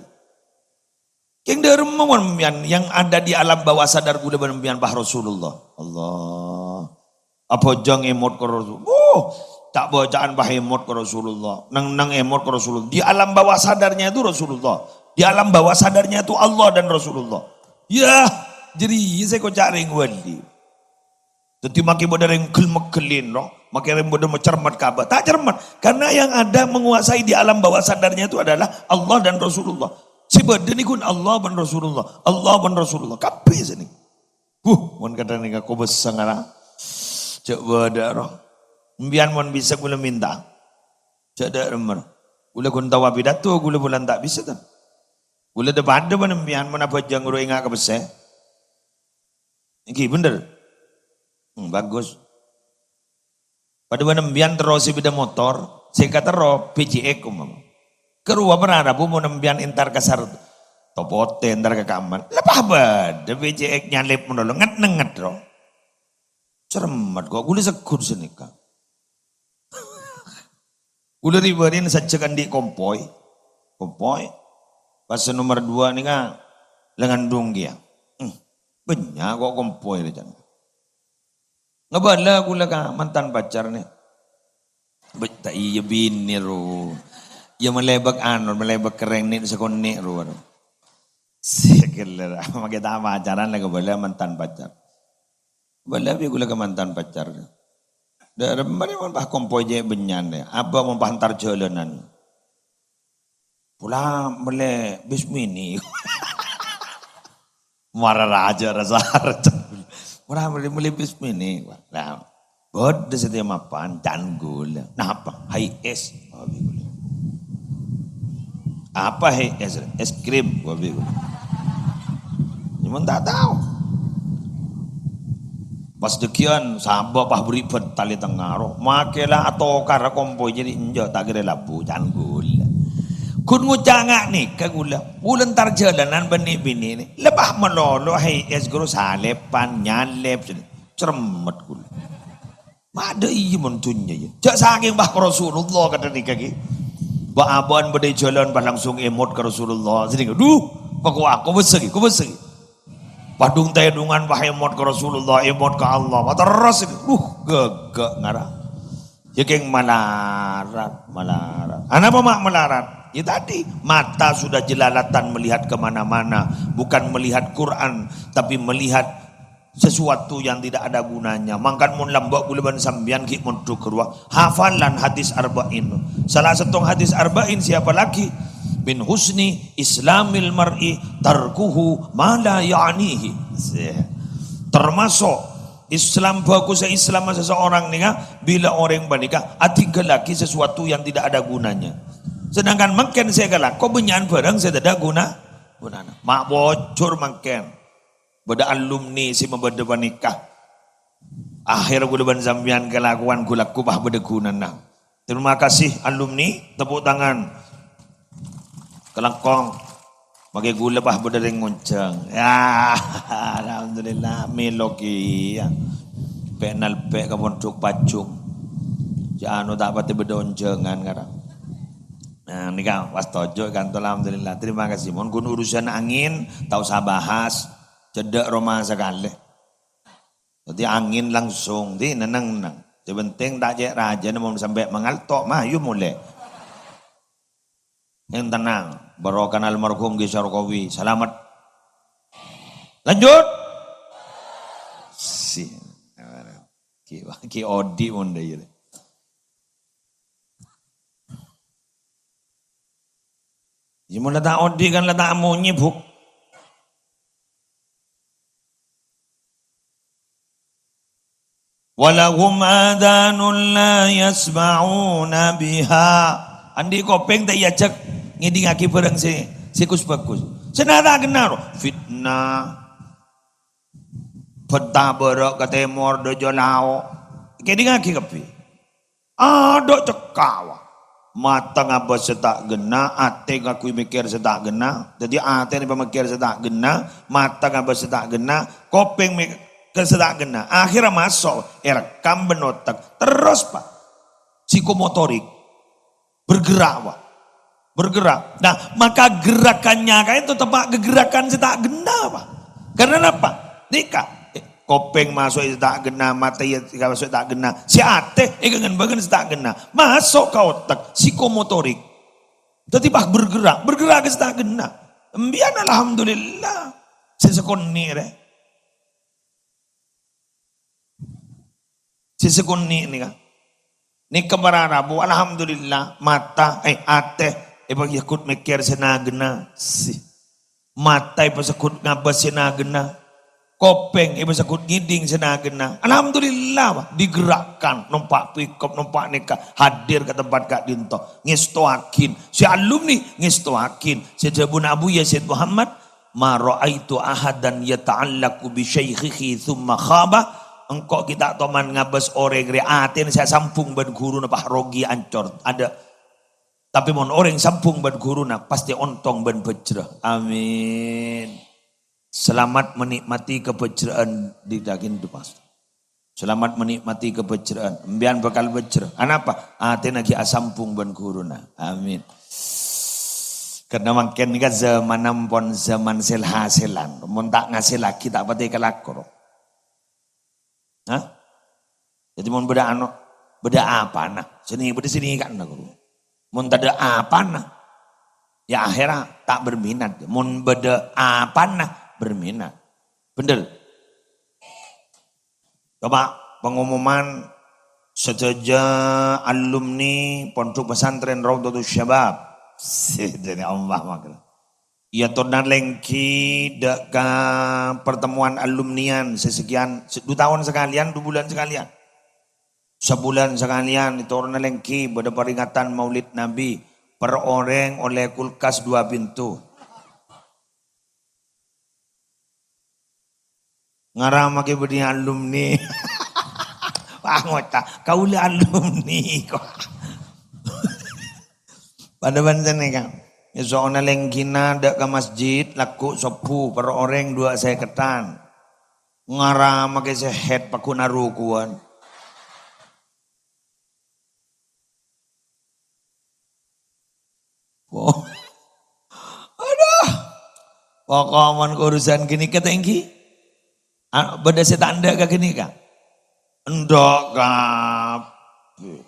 Kèng dhâremma mon sampèyan yang ada di alam bawah sadar kaulâ bân sampèyan, pas Rasulullah. Allah. Abhâjâng èmot ka Rasul. Wuh, ca'-bâca'an pas èmot ka Rasulullah. Neng-neng èmot ka Rasulullah. Di alam bawah sadarnya itu Rasulullah. Di alam bawah sadarnya itu Allah dan Rasulullah. Yah, jârèya sè èkoca' rèng wali. Dhâddhi makè bâdâ rèng ghel-megghelin, no. Makè rèng bâdâ macermet kabâ. Ta' cermet. Karena yang ada menguasai di alam bawah sadarnya itu adalah Allah dan Rasulullah. Sè bâdâ nèko Allah bân Rasulullah. Allah bân Rasulullah. Kabbhi sè nèko. Huh, mon kadhâng nèka kobâsa ngara. Jhâ' bâdâ, ro. Sampèyan mon bisa kaulâ mènta. Jhâ' dhâ' remmer. Kaulâ ghun tao apidato, kaulâ bulân ta' bisa, ta. Kaulâ dhâ-padâ bân sampèyan mon abhâjâng ro enga' ka pèssè. Èngghi, bhender? Hmm, bagus. Padâ bân sampèyan terro sepeda motor, sè katerro B J X umpama. Karowa para rabu mon sampèyan entar ka Sar-, Topote, entar ka Kamal. Lè pas bâdâ B J X nyalip malolo, nget-nenget, ro. Cermet kok, kaulâ segghut sanèka. Kaulâ ri-bâri'na sajjhâ andi' kompoy. Kompoy. Pas sè nomer dua nèka la ngandung kèya. Hmm, bânnya' kok kompoy rè, can. Ngabâlâ kaulâ ka mantan pacar, nè. Bâ-, ta' iyâ binè, ro. Iyâ malèbâk anu, malèbâk kerrèng nè' sakonè', ro. Sè ghellâ', makè ta' pacaran la ngabâlâ mantan pacar. Bâlâ bi' kaulâ ka mantan pacar. Dhâ' remma rè mon pas kompoy jhâ' bânnya'an rè. Abâ' mon pas entar jhâlânan. Pola mellè bis mini. Mara rajâ rasa. Pola mellè, mellè bis mini. Lah, bâdâ satèya mapan, can kaulâ. Napa? High S. Apa high S? Es krim, gua bingung. Cuma tak tahu. Pas dâgghi'ân, sabâ' pas bâri' bhântallè tengnga ro. Makè la atokara kompoy jârèya enjâ', ta' kèra labu, can kaulâ. Ghun ngoca' nga' nèka kaulâ. Kaulâ entar jhâlânan bân nè'-binè' nè. Lè pas malolo high S ghuru salèpan, nyalèp. Cermet kaulâ. Madâ iyâ mon dhunnya, yâ. Jhâ' sakèng bâ' ka Rasulullah kadhâng nèka, ghi. Bâ'-abâ'ân bâdâ è jhâlân, pas langsung èmot ka Rasulullah. Sènèng, duh, pakowa, kobâsa, ghi, kobâsa, ghi. Pas dhung-tèdhungan, pas èmot ka Rasulullah, èmot ka Allah. Pas terros, ghi. Duh, ghâghâ ngara. Yâ, kèng malarat, malarat. Anapa ma' malarat? Ya tadi, mata sudah jelalatan melihat ke mana-mana. Bukan melihat Quran, tapi melihat sesuatu yang tidak ada gunanya. Mangkana mon lambâ' kaulâ bân sampèyan ghi' mondhuk ka rowa. Hafalan hadis arba'in. Salah sèttong hadis arba'in siapa lagi? Min husni islamil mar'i tarkuhu ma la ya'nihi. Sè. Termasuk Islam, bhâghussa Islam seseorang nèka, bilâ orèng panèka adhinggallaghi sesuatu yang tidak ada gunanya. Sedangkan mangkèn sè èkalako bânnya'an bhârâng sè tadâ' guna, gunana. Ma' bocor mangkèn. Bâdâ alumni sè mabâdâ panèka. Akhèr kaulâ bân sampèyan kalakowan ghu-lagghu pas bâdâ ghunana. Terima kasih alumni, tepuk tangan. Kalangkong. Makè kaulâ pas bâdâ rèng ngonjhâng. Ya, alhamdulillah, mèlo kèya. Pè' nalpè' ka pondhuk pajung. Jhâ' anu ta' patè bâdâ onjhângan, kara. Nah, nèka pas toju' kanto, alhamdulillah. Terima kasih. Mon ghun urusan angèn, ta' osa bahas. Cedhak roma sakalè. Dhâddhi angèn langsung, dhâddhi nengneng-nengneng. Sè penting ta' cè' rajâna mon sampè' mangalto', mayu molè. Yang tenang, barokana almarhum Ki Sarkowi, salamet. Lanjut. Si, Ki, Ki Odi mon dâ' iyâ. Yâ, mon la ta' odi' kan la ta' amonyè, Bu. "Walahum adhanun la yasma'una biha." Andi' kopèng ta' èajhâk ngèdingngaghi bhârâng sè, sè ghus-bhâghus. Sè na ta' ghenna ro, fitnah. Bântah bârâ' ka tèmor, dâjâ lao'. Kèdingngaghi kabbhi. Adâ' cekka, wa. Mata ngabâs sè ta' ghenna, atè kaangghuy mèkkèr sè ta' ghenna. Dhâddhi atèna pamèkkèr sè ta' ghenna, mata ngabâs sè ta' ghenna, kopèng mèkkèr sè ta' ghenna. Akhèrra maso', èrekkam bân otek. Terros, Pa'. Psikomotorik. Bergerak, wa. Bergerak. Nah, maka gerakannya kaè itu teppa' gegerakan sè ta' ghenna, Pak. Karena napa? Nèka, eh, kopèng maso' sè ta' ghenna, matè maso' sè ta' ghenna. Sè atè, èghângèn bâghân sè ta' ghenna. Maso' ka otak, psikomotorik. Dhâddhi pas bergerak, bergerak sè ta' ghenna. Embiyan alhamdulillah. Sè sakonè' rè. Sè sakonè' nèka. Nèka para rabu, alhamdulillah, mata, eh, atè, èpasèghut mèkkèr sè na-ghenna. Si. Mata èpasèghut ngabâs sè na-ghenna. Kopèng èpasèghut ngèdhing sè na-ghenna. Alhamdulillah, Pak, digerakkan, nompa' pickup, nompa' nèka, hadir ka tempat ka'dinto. Ngèstowaghin. Sè alumni, ngèstowaghin. Sè dhâbuna Abuya Said Muhammad, "Ma ra'aitu ahadan yata'allaqu bi syaikhihi tsumma khaba." Engko' ghi' ta' toman ngabâs orèng rè atèna sè asambhung bân ghuruna, pas rogi, ancor. Adâ'. Tapè mon orèng sambhung bân ghuruna, pastè ontong bân bhâjrâ. Amin. Selamat menikmati kebhâjrâ'ân di daging dupas. Selamat menikmati kebhâjrâ'ân. Embiyan bhâkal bhâjrâ. Anapa? Atèna ghi' asambhung bân ghuruna. Amin. Karna mangkèn nèka zaman ampon zaman sèl-hasèlan. Mon ta' ngasèllaghi, ta' patè kalako. Hah? Dhâddhi mon bâdâ ano, bâdâ apana? Sè nè-, bâdâ sè nèka'na, guru. Mon tadâ' apana, ya akhèrra ta' berminat. Mon bâdâ apana, berminat. Bhender. Coba pengumuman sadhâjâ alumni Pondok Pesantren Raudhatus Syabab. Sè dhâri Allah mangkèn. Èyatorana lèngghi dâ' ka pertemuan alumnian sè sekian, se-, du taon sakalèyan, du bulân sakalèyan. Sabulân sakalèyan èyatorana lèngghi bâdâ peringatan Maulid Nabi, per orèng ollè kulkas dua pintu. Ngaramaghi bâdâ alumni. Wah, ngoca', "Kaulâ alumni kok." Padâ bân sanèka. Èso'ona lèngghina dâ' ka masjid, lagghu' sobbhu, per orèng duwâ' sèkèdhân. Ngaramaghi sè hèt pagghun arokowan. Wo. Adhu. Pokok mon urusan ghânèka ta' ènggi. A-, bâdâ sè ta' endâ' ka ghânèka? Endâ' kabbhi.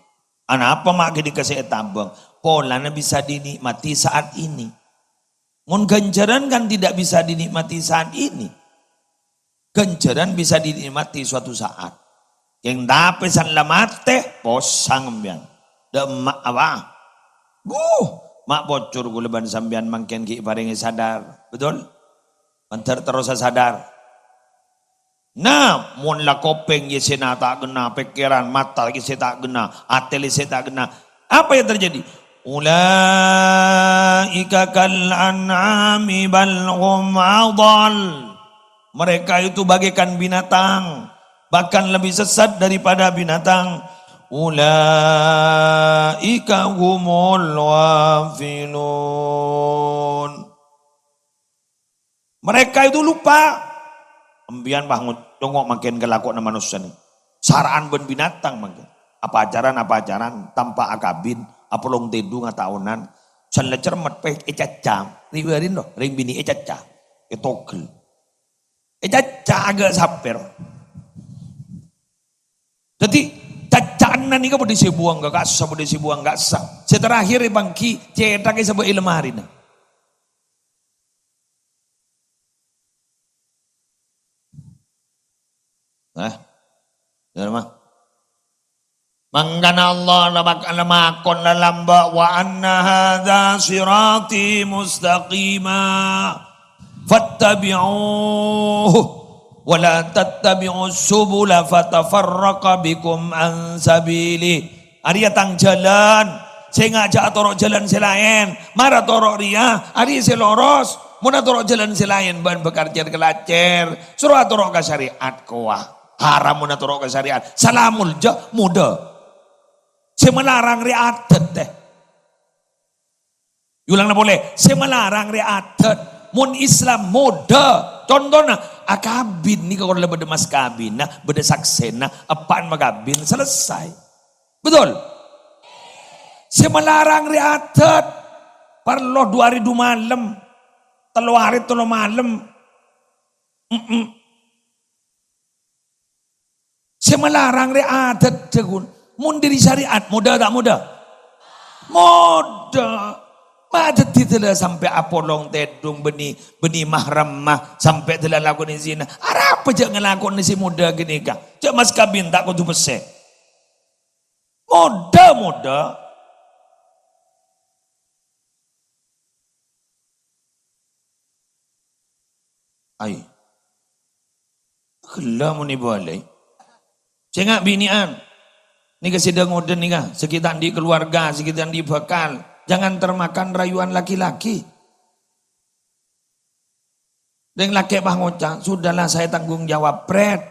Anapa ma' ghânèka sè ètabâng? Polana bisa dinikmati saat ini. Mon ghânjhârân kan tidak bisa dinikmati saat ini. Ghânjhârân bisa dinikmati suatu saat. Kèng tapè san la matè, posang sampèyan. Dâ' emma' apa? Buh, ma' pocor kaulâ bân sampèyan mangkèn ghi' èparèngè sadar. Betul? Mandhâr terrosa sadar. Nah, mon la kopèng ghi' sè na-, ta' ghenna, pèkkèran, mata ghi' sè ta' ghenna, atè la sè ta' ghenna. Apa yang terjadi? "Ulaika kal an'ami bal hum adhal." Mereka itu bagaikan binatang, bahkan lebih sesat daripada binatang. "Ulaika humul ghafilun." Mereka itu lupa. Empèyan, bah, ngo-, congok mangkèn kalakowanna manossa nè. Sara'an bân binatang mangkèn. Apacaran-apacaran tanpa akabin, apolong tèdhung ataonan. San la cermet pè ècaca. Rèng bârina, rèng binè' ècaca. Ètogel. Ècaca aghâ' sapèr. Dhâddhi, caca'anna nèka bâdâ sè buwâng ka kassa', bâdâ sè buwâng ka kassa'. Sè terakhir èpangghi cèthak è sabâ' è lemarina. Nah, ya, mah. Mangkana Allah la bak-, la makon la lambâ', "Wa anna hadza sirati mustaqima, fattabi'uhu, wa la tattabi'us subula fatafarraqa bikum an sabili." Arèya tang jhâlân, sènga' jhâ' atoro' jhâlân sè laèn. Mara toro' rèya, arèya sè loros. Mon atoro' jhâlân sè laèn, bâ'na bhâkal cèr-kalacèr. Soro atoro' ka syariat, kowa. Haram mon atoro' ka syariat. Sala molja, modâ. Sè malarang rè adât, tè. Èolangana polè, sè malarang rè adât. Mon Islam modâ. Contona, akabin nèka korang la bâdâ mas kabinna, bâdâ saksèna, eppa'na makabin, selesai. Betul? Sè malarang rè adât. Parlo du arè du malem. Tello arè tello malem. Mm-mm. Sè malarang rè adâddhâ, ghun. Mon dâri syariat, modâ ta' modâ? Modâ. Ma' dhâddhi dâlâ sampè' apolong tèdung bânnè, bânnè mahramma, sampè' dâlâ lakonè zina. Arapa jhâ' ngalakonè sè modâ ghânèka? Jhâ' mas kabin ta' kodhu pèssè. Modâ, modâ. Ai. Ghellâ' mon èbâlâi. Sènga' binè'an. Nèka sè dâ-ngodâ nèka, sè ghi' ta' andi' keluarga, sè ghi' ta' andi' bhâkal. Jangan termakan rayuan laki-laki. Rèng lakè' pas ngoca', "Sudahlah, saya tanggung jawab, Pret."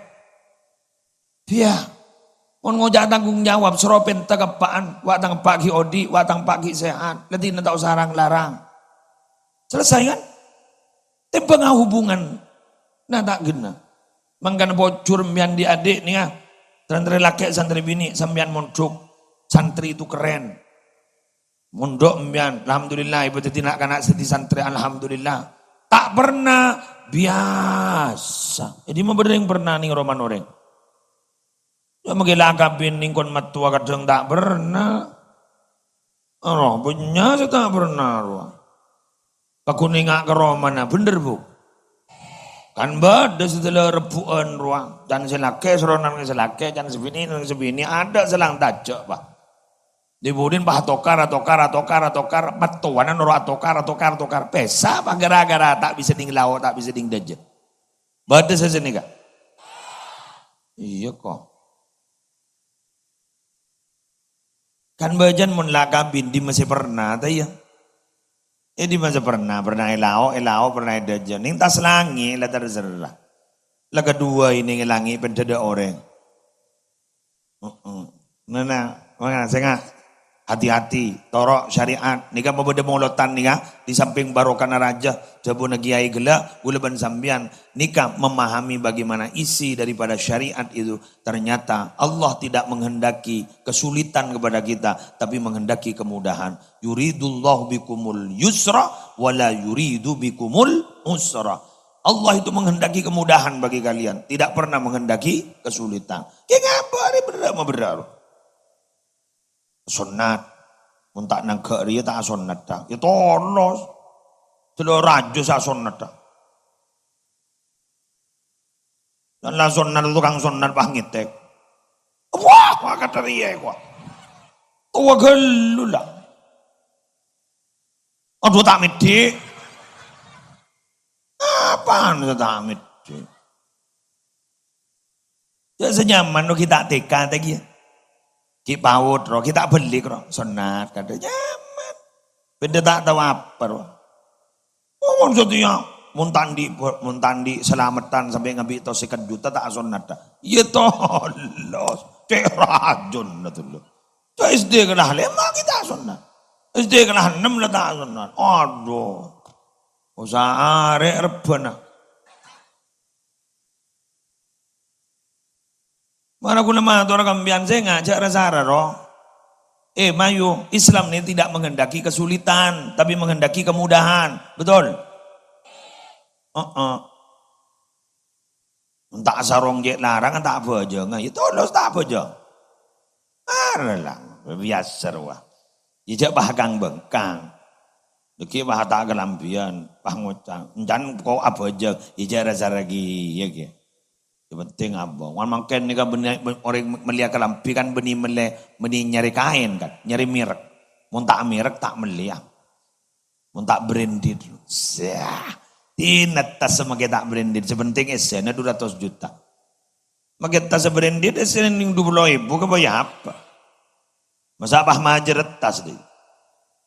Iyâ. Mon ngoca' tanggung jawab, soro pènta ka eppa'en, "Wa' tang eppa' ghi' odi', wa' tang eppa' ghi' sehat." La dinah ta' osa rang-larang. Selesai, kan? Tèmbhâng hubungan. Nah, ta' ghenna. Mangkana pojhur sampèyan dhi'-adi' nèka. Santrè lakè', santrè binè', sampèyan mondhuk. Santri itu keren. Mondhuk sampèyan, alhamdulillah, èpadhâddhi na'-kana' sè dhâddhi santrè, alhamdulillah. Ta' pernah, biyasa. Jadi, ma' bâdâ rèng pernah nèng romana orèng. Yâ, mangkèla kabin nèng kon mattowa kadhâng ta' pernah. Roh, bânnya' sè ta' pernah rowa. Paghun enga' ka romana, bhender, Bu? Kan bâdâ sè dâlâ rebbhu'ân rowa. Can sè lakè' sarowa neng sè lakè', can sè binè' neng sè binè'. Adâ' sè lang tajâ', Pa'. Di budin, Pa', atokar, atokar, atokar, atokar. Mattowana noro' atokar, atokar, atokar. Pèsa, Pa', ghârâ-ghârâ ta' bisa nèng lao', ta' bisa nèng dâjâ. Bâdâ sè sanèka? Iyâ, ko'. Kan bâjâna mon la kabin, dimma sè pernah, ta' iyâ? Eh, dimma sè pernah, pernah è lao', è lao', pernah è dâjâ. Nèng attas langngè' la terserah. La kadhuwâ nèng è langngè' pènḍâ dâ' orèng. Heeh. Nah, nah, mangkana sènga', hati-hati, toro' syariat. Nèka mabâdâ molodhân nèka, di samping barokahna rajâ, dhâbuna kiai ghellâ', kaulâ bân sampèyan nèka memahami bagaimana isi daripada syariat itu. Ternyata Allah tidak menghendaki kesulitan kepada kita, tapi menghendaki kemudahan. Yuridullahu bikumul yusra wa la yuridu bikumul usra. Allah itu menghendaki kemudahan bagi kalian, tidak pernah menghendaki kesulitan. Kè ngapa hari berra' maberra'? Sonnat. Mon ta' nangghâ' rèya ta' asonnat, ta'. Yâ tolos. Dâlâ rajâ sè asonnat, ta'. Dan la sonnat, tokang sonnat pas ngètèk. Wah, wah, kadhâriyâ, wah. Towa ghâllu, la. Adhu, ta' mèddhi. Apaan ta' mèddhi? Jhâ' sè nyaman, lo, ghi' ta' tèka, ta' ghi'. Ghi' paot, ro, ghi' ta' bellek, ro. Sonnat, kadhâ nyaman. Bâdâ ta' tao apa, ro. Oh, mon satèya, mon ta' andi', mon ta' andi' salameddhân sampè' ngabi' tos sèket juta ta' asonnat, ta'. Yâ tolos, cè' rajâna, tolos. Cè' S D kelas lèma' ghi' ta' asonnat. S D kelas ennem la ta' asonnat. Adhu. Osa arè' rebbhâna. Mara kaulâ mator ka sampèyan, sènga', jhâ' ra-sara, ro. Eh, mayu, Islam ini tidak menghendaki kesulitan, tapi menghendaki kemudahan. Betul? Heeh. Ta' sarong cè' larang, ta' abhâjânga. Yâ tolos ta' abhâjâng. Mara la, biyasa rowa. Yâ jhâ' bâkang-bâkang. Dhâggi' pas ta' kalambhiyân, pas ngoca', "Encan ko' abhâjâng, yâ jhâ' ra-sara kèya, kèya." Sè penting abhâng. Wan mangkèn nèka bânnè, orèng mellèya kalambhi kan bânnè mellè, bânnè nyarè kaèn kan, nyarè merek. Mon ta' merek, ta' mellèya. Mon ta' branded. Sah. Dinah attas samangkè ta' branded. Sè penting essèna du ratos juta. Makè attas branded, essèna nèng du polo èbu, kabâjâ apa? Masa' pas majâr attas, dhi.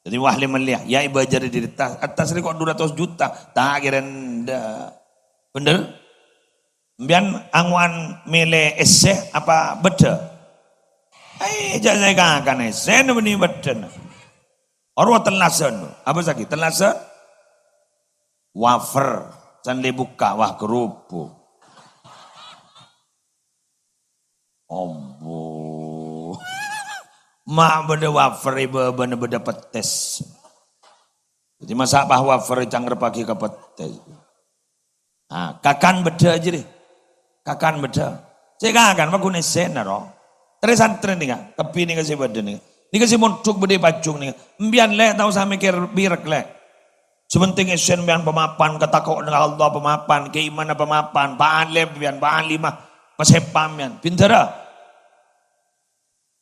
Dhâddhi, wah, lè-mellèya, yâ, èbâjâr dhi attas. Attas rè ko' du ratos juta. Ta' kèra endâ'. Bhender? Sampèyan ango'an mèlè essè apa bâddhâ? Ai, jhâ' saè kakan essèna bânnè bâddhâna. Oro tellasan. Apa sakè' tellasan? Wafer. Can lè bukka', wah, kerupuk. Ambo. Ma' bâdâ wafer è bâbâna bâdâ pettes. Dhâddhi masa' pas wafat ècangrepaghi ka pettè. Ah, kakan beddhâ jârèya. Kakan beddhâ. Sè kakan mah ghun èssèna, ro. Trè santrè nèka, kabbhi nèka sè bâdâ nèka. Nèka sè mondhuk bâdâ è Pajung nèka. Empèyan, Lè', ta' osa mèkkèr bhirek, Lè'. Sè pentèng èssèna empèyan pamapan, katako'na ka Allah pamapan, kèimana pamapan, pa'alèm empèyan, pa'alimah, pasèpa empèyan. Bhindhârâ.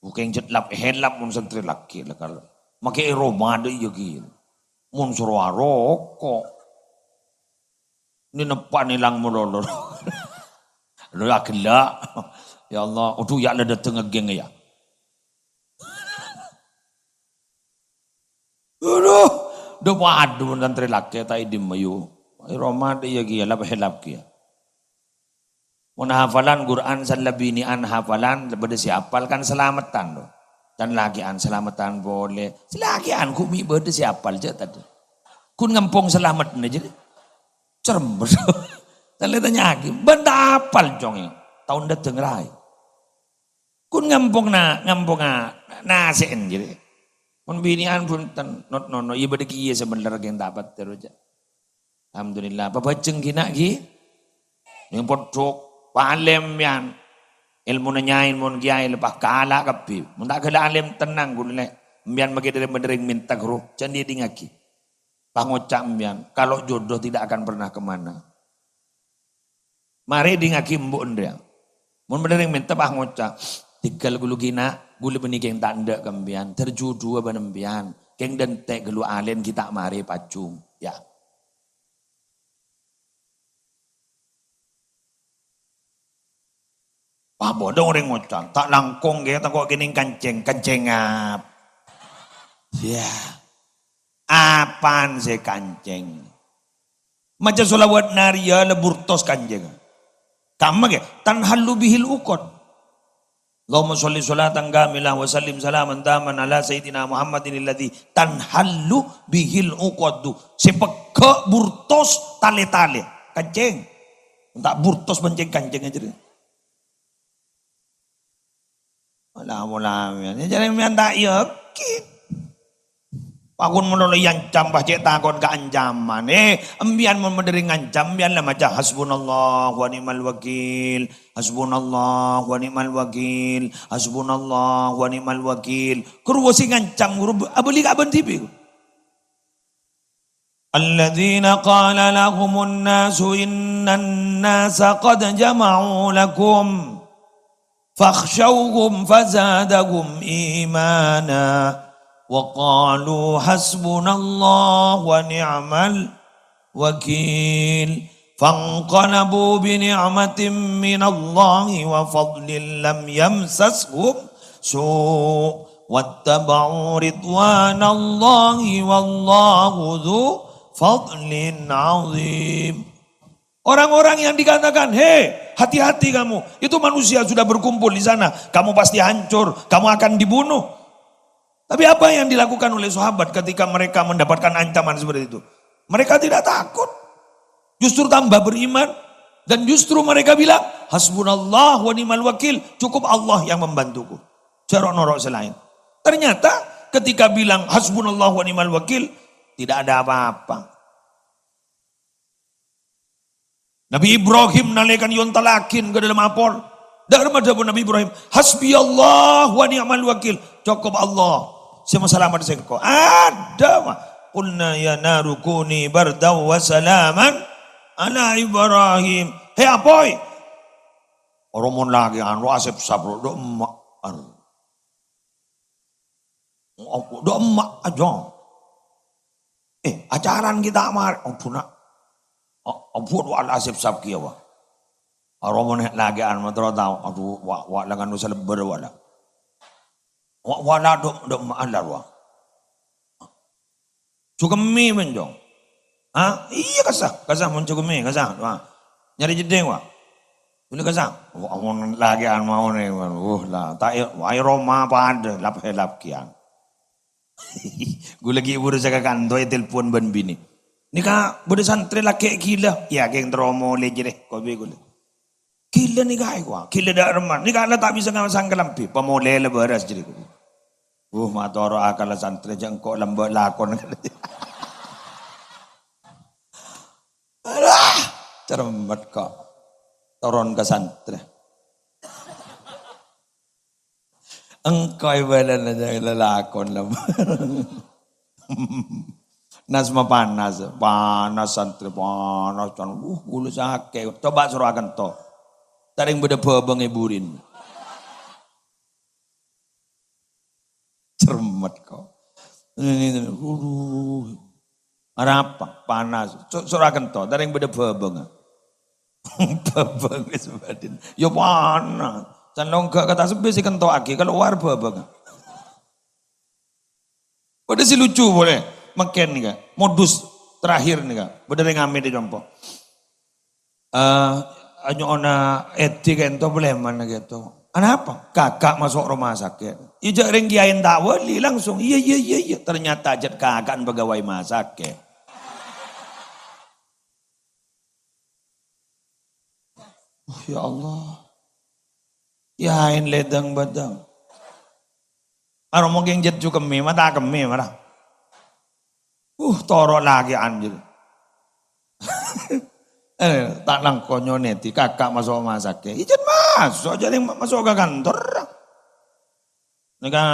Bhukeng jhât lap-èlap mon santrè lakè' la kal. Makè è roma dâ' iyâ ghi. Mon soro aroko'. Nè neppa' nèlang malolo. Lo ya ghellâ'. Ya Allah, odhu ya' la dâteng ngègèng ya. Adhu, dhu padu mon santrè lakè' ta' èdhimma yu. È roma dâ' iyâ ghi lap-èlap ghi. Mon hafalan Qur'an sè la binè'an hafalan, bâdâ sè apal kan salameddhân, to. Can lakè'an salameddhân polè. Sè lakè'an ghu' mè' bâdâ sè apal, jhâ' tadâ'. Ghun ngampong salameddhâ jârèya. Cerembes. Talè tanya'aghi, "Bân ta' apal, Cong, ya? Taon dâteng raè." Ghun ngampong na-, ngamponga nasè'en jârèya. Mon binè'an bhunten, not-nono, iyâ bâdâ kèya sè bhender kèng ta' patèr, jhâ'. Alhamdulillah, pabhâjheng ghi na' ghi. Neng podhuk, pa'alèm empèyan. Èlmona nyaè mon kèyaè lepas ghellâ' kabbhi. Mon ta' ghellâ' alèm, tenang ghulâ, Lè'. Empèyan makè dhâreng-bhândhâreng mènta ghuru, jhâ' èdingngaghi. Pas ngoca' empèyan, "Kalau jodoh tidak akan pernah kemana." Marè èdingngaghi embu' en rèya. Mon bhender rèng mènta pas ngoca', "Tèghâl ghulâ ghi na', ghulâ bânnè kèng ta' endâ' ka empèyan, dhâr judhuwâ bân empèyan, kèng dântè' ghâllu alèn ghi' ta' marè Pajung." Ya. Pas bâdâ orèng ngoca', "Ta' langkong kèya tako' kènèng kancèng, kancèng ap-" Ya. Apaan sè kancèng? Maca sholawat nariyah la burtos kancèng. Kamma kè, tanhallu bihil uqad. Allahumma sholli sholatan kamilah wa sallim salaman taman ala sayyidina Muhammadin alladzi tanhallu bihil uqadu. Sè pegghâ' burtos talè-talè. Kancèng. Ta' burtos pancèng kancèng jârèya. Wala, wala, ya, jârèya empèyan ta' yakin. Pakon malolo èancam, pas cè' takon ka ancaman. Eh, empèyan mon bhender rèng ngancam, empèyan la maca, "Hasbunallah wa ni'mal wakil, hasbunallah wa ni'mal wakil, hasbunallah wa ni'mal wakil." Ghuru sè ngancam, ghuru ab-, abâli ka bân dhibi'. الذين قال لهم الناس إن الناس قد جمعوا لكم فاخشوهم فزادهم إيمانا وقالوا حسبنا الله ونعم الوكيل. فانقلبوا بنعمة من الله وفضل لم يمسسهم سوء واتبعوا رضوان الله والله ذو فضل عظيم. Orang-orang yang dikatakan, "Hei, hati-hati kamu, itu manusia sudah berkumpul di sana, kamu pasti hancur, kamu akan dibunuh." Tapi apa yang dilakukan oleh sahabat ketika mereka mendapatkan ancaman seperti itu? Mereka tidak takut. Justru tambah beriman. Dan justru mereka bilang, "Hasbunallah wa ni'mal wakil. Cukup Allah yang membantuku." Jhâ' ro'-noro' sè laèn. Ternyata ketika bilang, "Hasbunallah wa ni'mal wakil," tidak ada apa-apa. Nabi Ibrahim nalèkana èontallaghi ka dâlem apor. Dâ' remma dhâbu Nabi Ibrahim, "Hasbiyallah wa ni'mal wakil." Cokop Allah sè masalamet sèngko'. Adâ, ma. "Qulna ya naru kuni bardan wa salaman ala Ibrahim." He, apoy. Oro mon lakè anu asep-sap ro, dâ' emma'. Anu. Dâ' emma' ajâ. Eh, acaran ghi' ta' marè. Ampon, na'. A-, ampon, wa' la asep-sap kèya, wa'. Aro mon lakè'an matoro tao. Adhu, wa', wa' la nganu salebbâr, wa' la. Wa', wa' la dâ', dâ' emma' alar, wa'. Jhugemmè, men, Jong. Ha? Iyâ, kassa, kassa, mon jhugemmè, kassa. Wa'. Nyarè jeddhing, wa'. Ghulâ kassa. Wa', mon lakè'an maonè, wa', la. Ta' è, wa', è roma padâ, lap-, lap-kèyan. Ghulâ ghi' buru saka kanto ètelpon bân binè. "Nèka bâdâ santrè lakè' ghilâ." "Iyâ, kèng terro molè jârèya," kopi ghulâ. "Ghilâ nèka aèko, ghilâ dâ' remma. Nèka la ta' bisa ngamasang kalambhi." "Pamolè la bârâs jârèya," kopi. "Wuh, matoro' akalla santrè, jhâ' engko' lambâ' lakon." Cermet kok. Toron ka santrè. Engko' èbâlâna jâ' lalakon la. Nas ma panas, panas santrè, panas, can-, uh, ghulâ sakè'. Coba soro akento. Ta' rèng bâdâ bhâbângnga è burin. Cermet kok. Ini, ini, aduh. Arapa? Panas. So-, soro akento, ta' rèng bâdâ bhâbângnga. Bhâbângnga sebagian. Ya panas. Can longga' ka tasbih sè kentowaghi, kalowar bhâbângnga. Padâ sè lucu polè, mangkèn nèka, modus terakhir nèka, bâdâ rèng amèt è compo'. Eh, nyo'ona èdhi kento, palèman kento. Anapa? Kaka' maso' roma sakè'. Iyâ jâ' rèng kiyaèna ta' wali langsung. Iyâ, iyâ, iyâ, iyâ. Ternyata jât kaka'na pegawai masakè'. Oh, ya Allah. Yaèn lèdâng-bâdâng. Aro mungkin jât ju kemmè, mata kemmè, mara. Uh, toro' lakè'an jât. Eh, ta' langkong nyo'ona èdhi, kaka' maso' masakè'. Ijât maso', jâ' rèng maso' ka kantor. Nèka,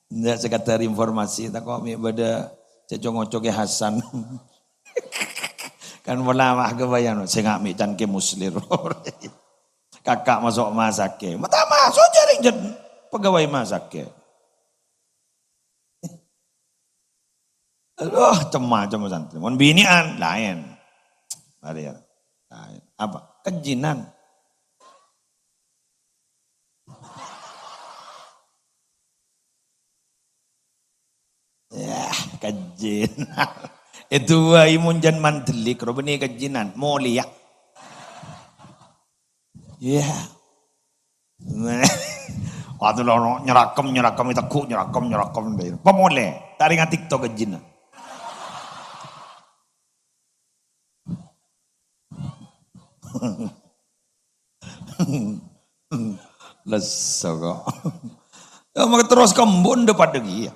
ya, sekedar informasi, tako' mè' bâdâ cè' co-ngoco Kè Hasan. Kan pola wah ghâbâyân, sènga' mè' can Kè Muslir. Kaka' maso' masakè'. Mata maso' jâ' rèng jât pegawai masakè'. Aduh, cem-macem santrè. Mon binè'an, laèn. Mara, ya. Laèn. Apa? Kejjinan. Yah, kejjinan. Èdu'âi mon jân mandhâlik, ro bânnè kejjinan. Molèya. Yah. Waktu lo nyerakem, nyerakem, ètegghu', nyerakem, nyerakem. Pamolè, ta' rèng atiktok kejjinan. Lesso kok. Ya, maka terros kembun dâ' padâ kèya.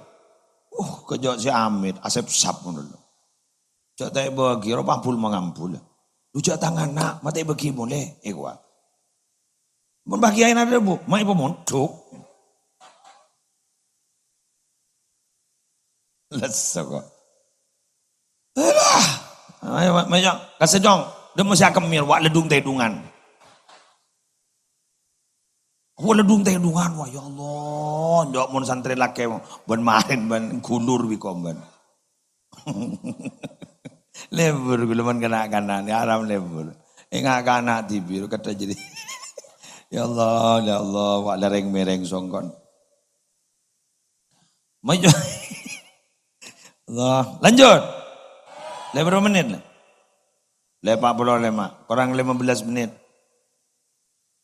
Uh, kejjhâ' sè amèt, asèp-sap ngono lho. Jâ' ta' èbâghi, ro pabul mangambul. Lu jâ' tang ana', ma' ta' èbâghi molè, èkowa. Mon bâgiân adhâbu, ma' èpamondhuk. Lesso kok. Alah. Ayo, ma-, mayo, kasè, Cong. Dâ' mesti akemmè, wa' ledung-tèdungan. Wa' ledung-tèdungan, wa, ya Allah. Jâ' mon santrè lakè, bân marèn, bân gulur bi' kombân. Lebur, ghulâ mon kana'-kana', nè haram lebur. Enga' kana' dhibi', kadhâ' jârèya. Ya Allah, ya Allah, wa' la rèng-mèrèng songkon. Maju. Allah. Lanjut. Lè bârâmpa mennit, lè? Lè empat puluh lima, kurang lima belas menit.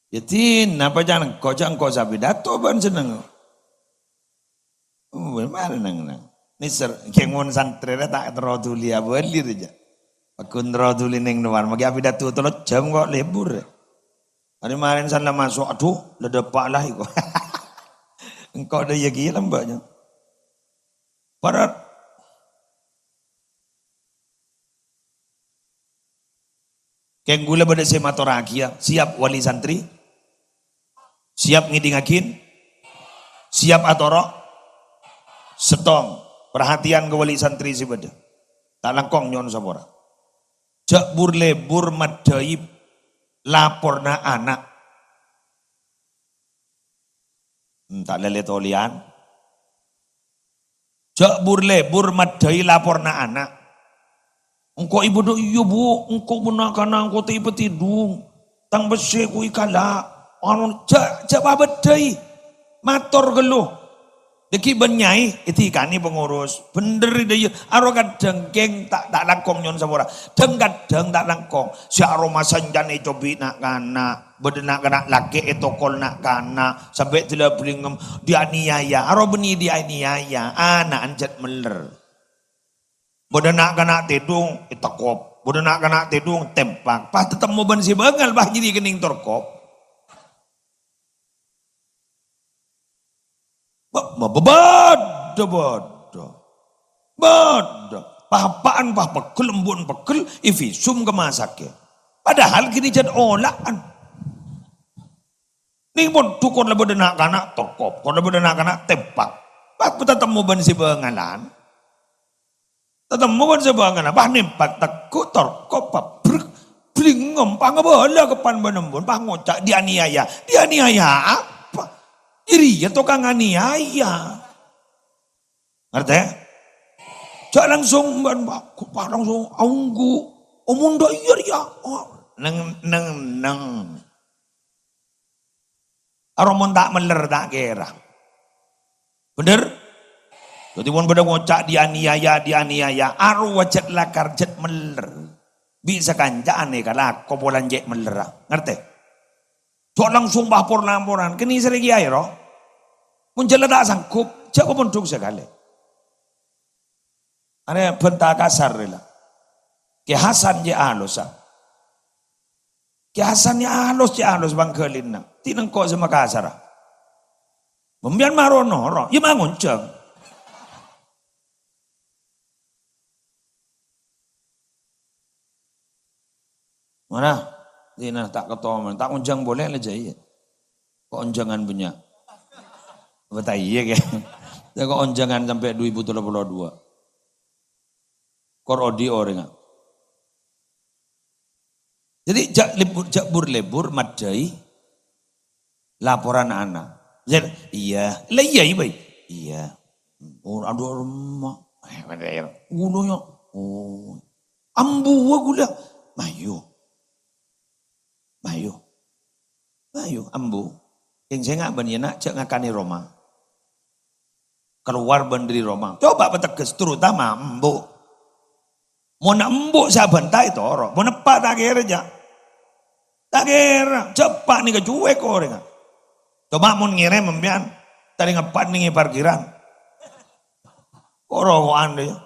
Yâ, dinna' apa jhâ' engko', jhâ' engko' sè apidato bân senneng. Oh, mara nang-nang. Nèser, kèng mon santrè rè ta' terro dhuli abâli rè jâ'. Paggun terro dhuli neng lowar, maghi apidato tello jam kok lebur rè. Arè marèn san la maso', aduh, la dâpa' la iko. Engko' dâ' iyâ kèya lambâ'na. Para Kèng ghulâ bâdâ sè matorraghi, ya. Siap wali santri? Siap ngèdingngaghi? Siap atoro'? Settong. Perhatian ka wali santri sè bâdâ. Ta' langkong nyo'on sapora. Jhâ' bur-lebur maddhâi laporna ana'. Hmm, ta' lèlè tolèyan. Jhâ' bur-lebur maddhâi laporna ana'. Engko' èbâdâ, "Iyâ, Bu, engko' bân na'-kana' engko' ta' èpatèdung. Tang pèssè ko' èkala'." Anu, jhâ', jhâ' pabâddhâi. Mator ghâllu. Dhâggi' bân nyaè, èdikanè pengurus. Bhendher, dâ' iyâ. Aro kadhâng, kèng, ta', ta' langkong nyo'on sapora. Dhâng-kadhâng ta' langkong. Sè aroma sancana ècobi' na'-kana'. Bâdâ na'-kana' lakè' ètokol na'-kana', sampè' dila-bâlingem dianiaya. Aro bânnè dianiaya, ana'na jhât mèller. Bâdâ na'-kana' tèdung, ètekop. Bâdâ na'-kana' tèdung, tèmpak. Pas tatemmo bân sè bângal, pas jârèya kennèng torkop. Ba-, ba-, ba-, bâdâ, bâdâ. Bâdâ. Pas eppa'an, pas pegghel, embu'en pegghel, èvisum ka masakè. Padahal ghânèka jhât ola'an. Nèng pon, dukor la bâdâ na'-kana', torkop. Kor la bâdâ na'-kana', tèmpak. Pas tatemmo bân sè bângalan. Tatemmo bân sè bângalan. Pas nèmpak, tegghu', torkop, pabrek. Blingo, pangabâlâ ka pan bân embu'en. Pas ngoca', "Dianiaya." Dianiaya apa? Jârèya tokang aniaya. Ngartè? Jhâ' langsung bân, pas langsung aongghu. Omong dâ' iyâ rèya. Oh, neng, neng, neng. Aro mon ta' meller, ta' kèra. Bhender? Dhâddhi mon bâdâ ngoca' dianiaya, dianiaya, arowa jhât lakar jhât meller. Bi' sakanca'an èkalako polana cè' mellerra. Ngartè? Jhâ' langsung bâ por-laporan. Kènè' sèrè kèyaè, ro. Mon jhâ' la ta' sanggup, jhâ' pamondhuk sakalè. Arèya bhânta kasar, rè, la. Kè Hasan cè' alossa. Kè Hasan cè' alos, cè' alos pangghâlina. Ti' nengko' sè makasara. Mon bâ'na maro noro', iyâ mangonjhâng. Mana? Dina ta' katoman, ta' onjhâng polè la jâ' iyâ. Kok onjhângan bânnya'? Apa ta' iyâ, kè? Ya, kok onjhângan sampè' dua ribu tiga puluh dua. Kor odi' orèngnga. Jadi, jhâ' lebur, jhâ' bur-lebur maddhâi laporan ana'. Jhâ', "Iyâ." "La iyâ, iyâ, bhâi." "Iyâ." "Oh, adhu, remma." "Eh, bener." "Ghulâ, yâ." "Oh." "Ambuwâ ghulâ." "Mayu." "Mayu." "Mayu, ambu." Kèng sènga' bân iyâ, na', jhâ' ngakanè roma. Kalowar bân dâri roma. Coba pategghes, terutama embu'. Mon embu' sè abânta ètoro'. Mon eppa' ta' kèra, jhâ'. Ta' kèra. Jhâ' eppa' nèka cuek orèngnga. Coba mon ngèrèm sampèyan, tadhing eppa' nèng è parkiran. Kok roko'an, dâ' iyâ.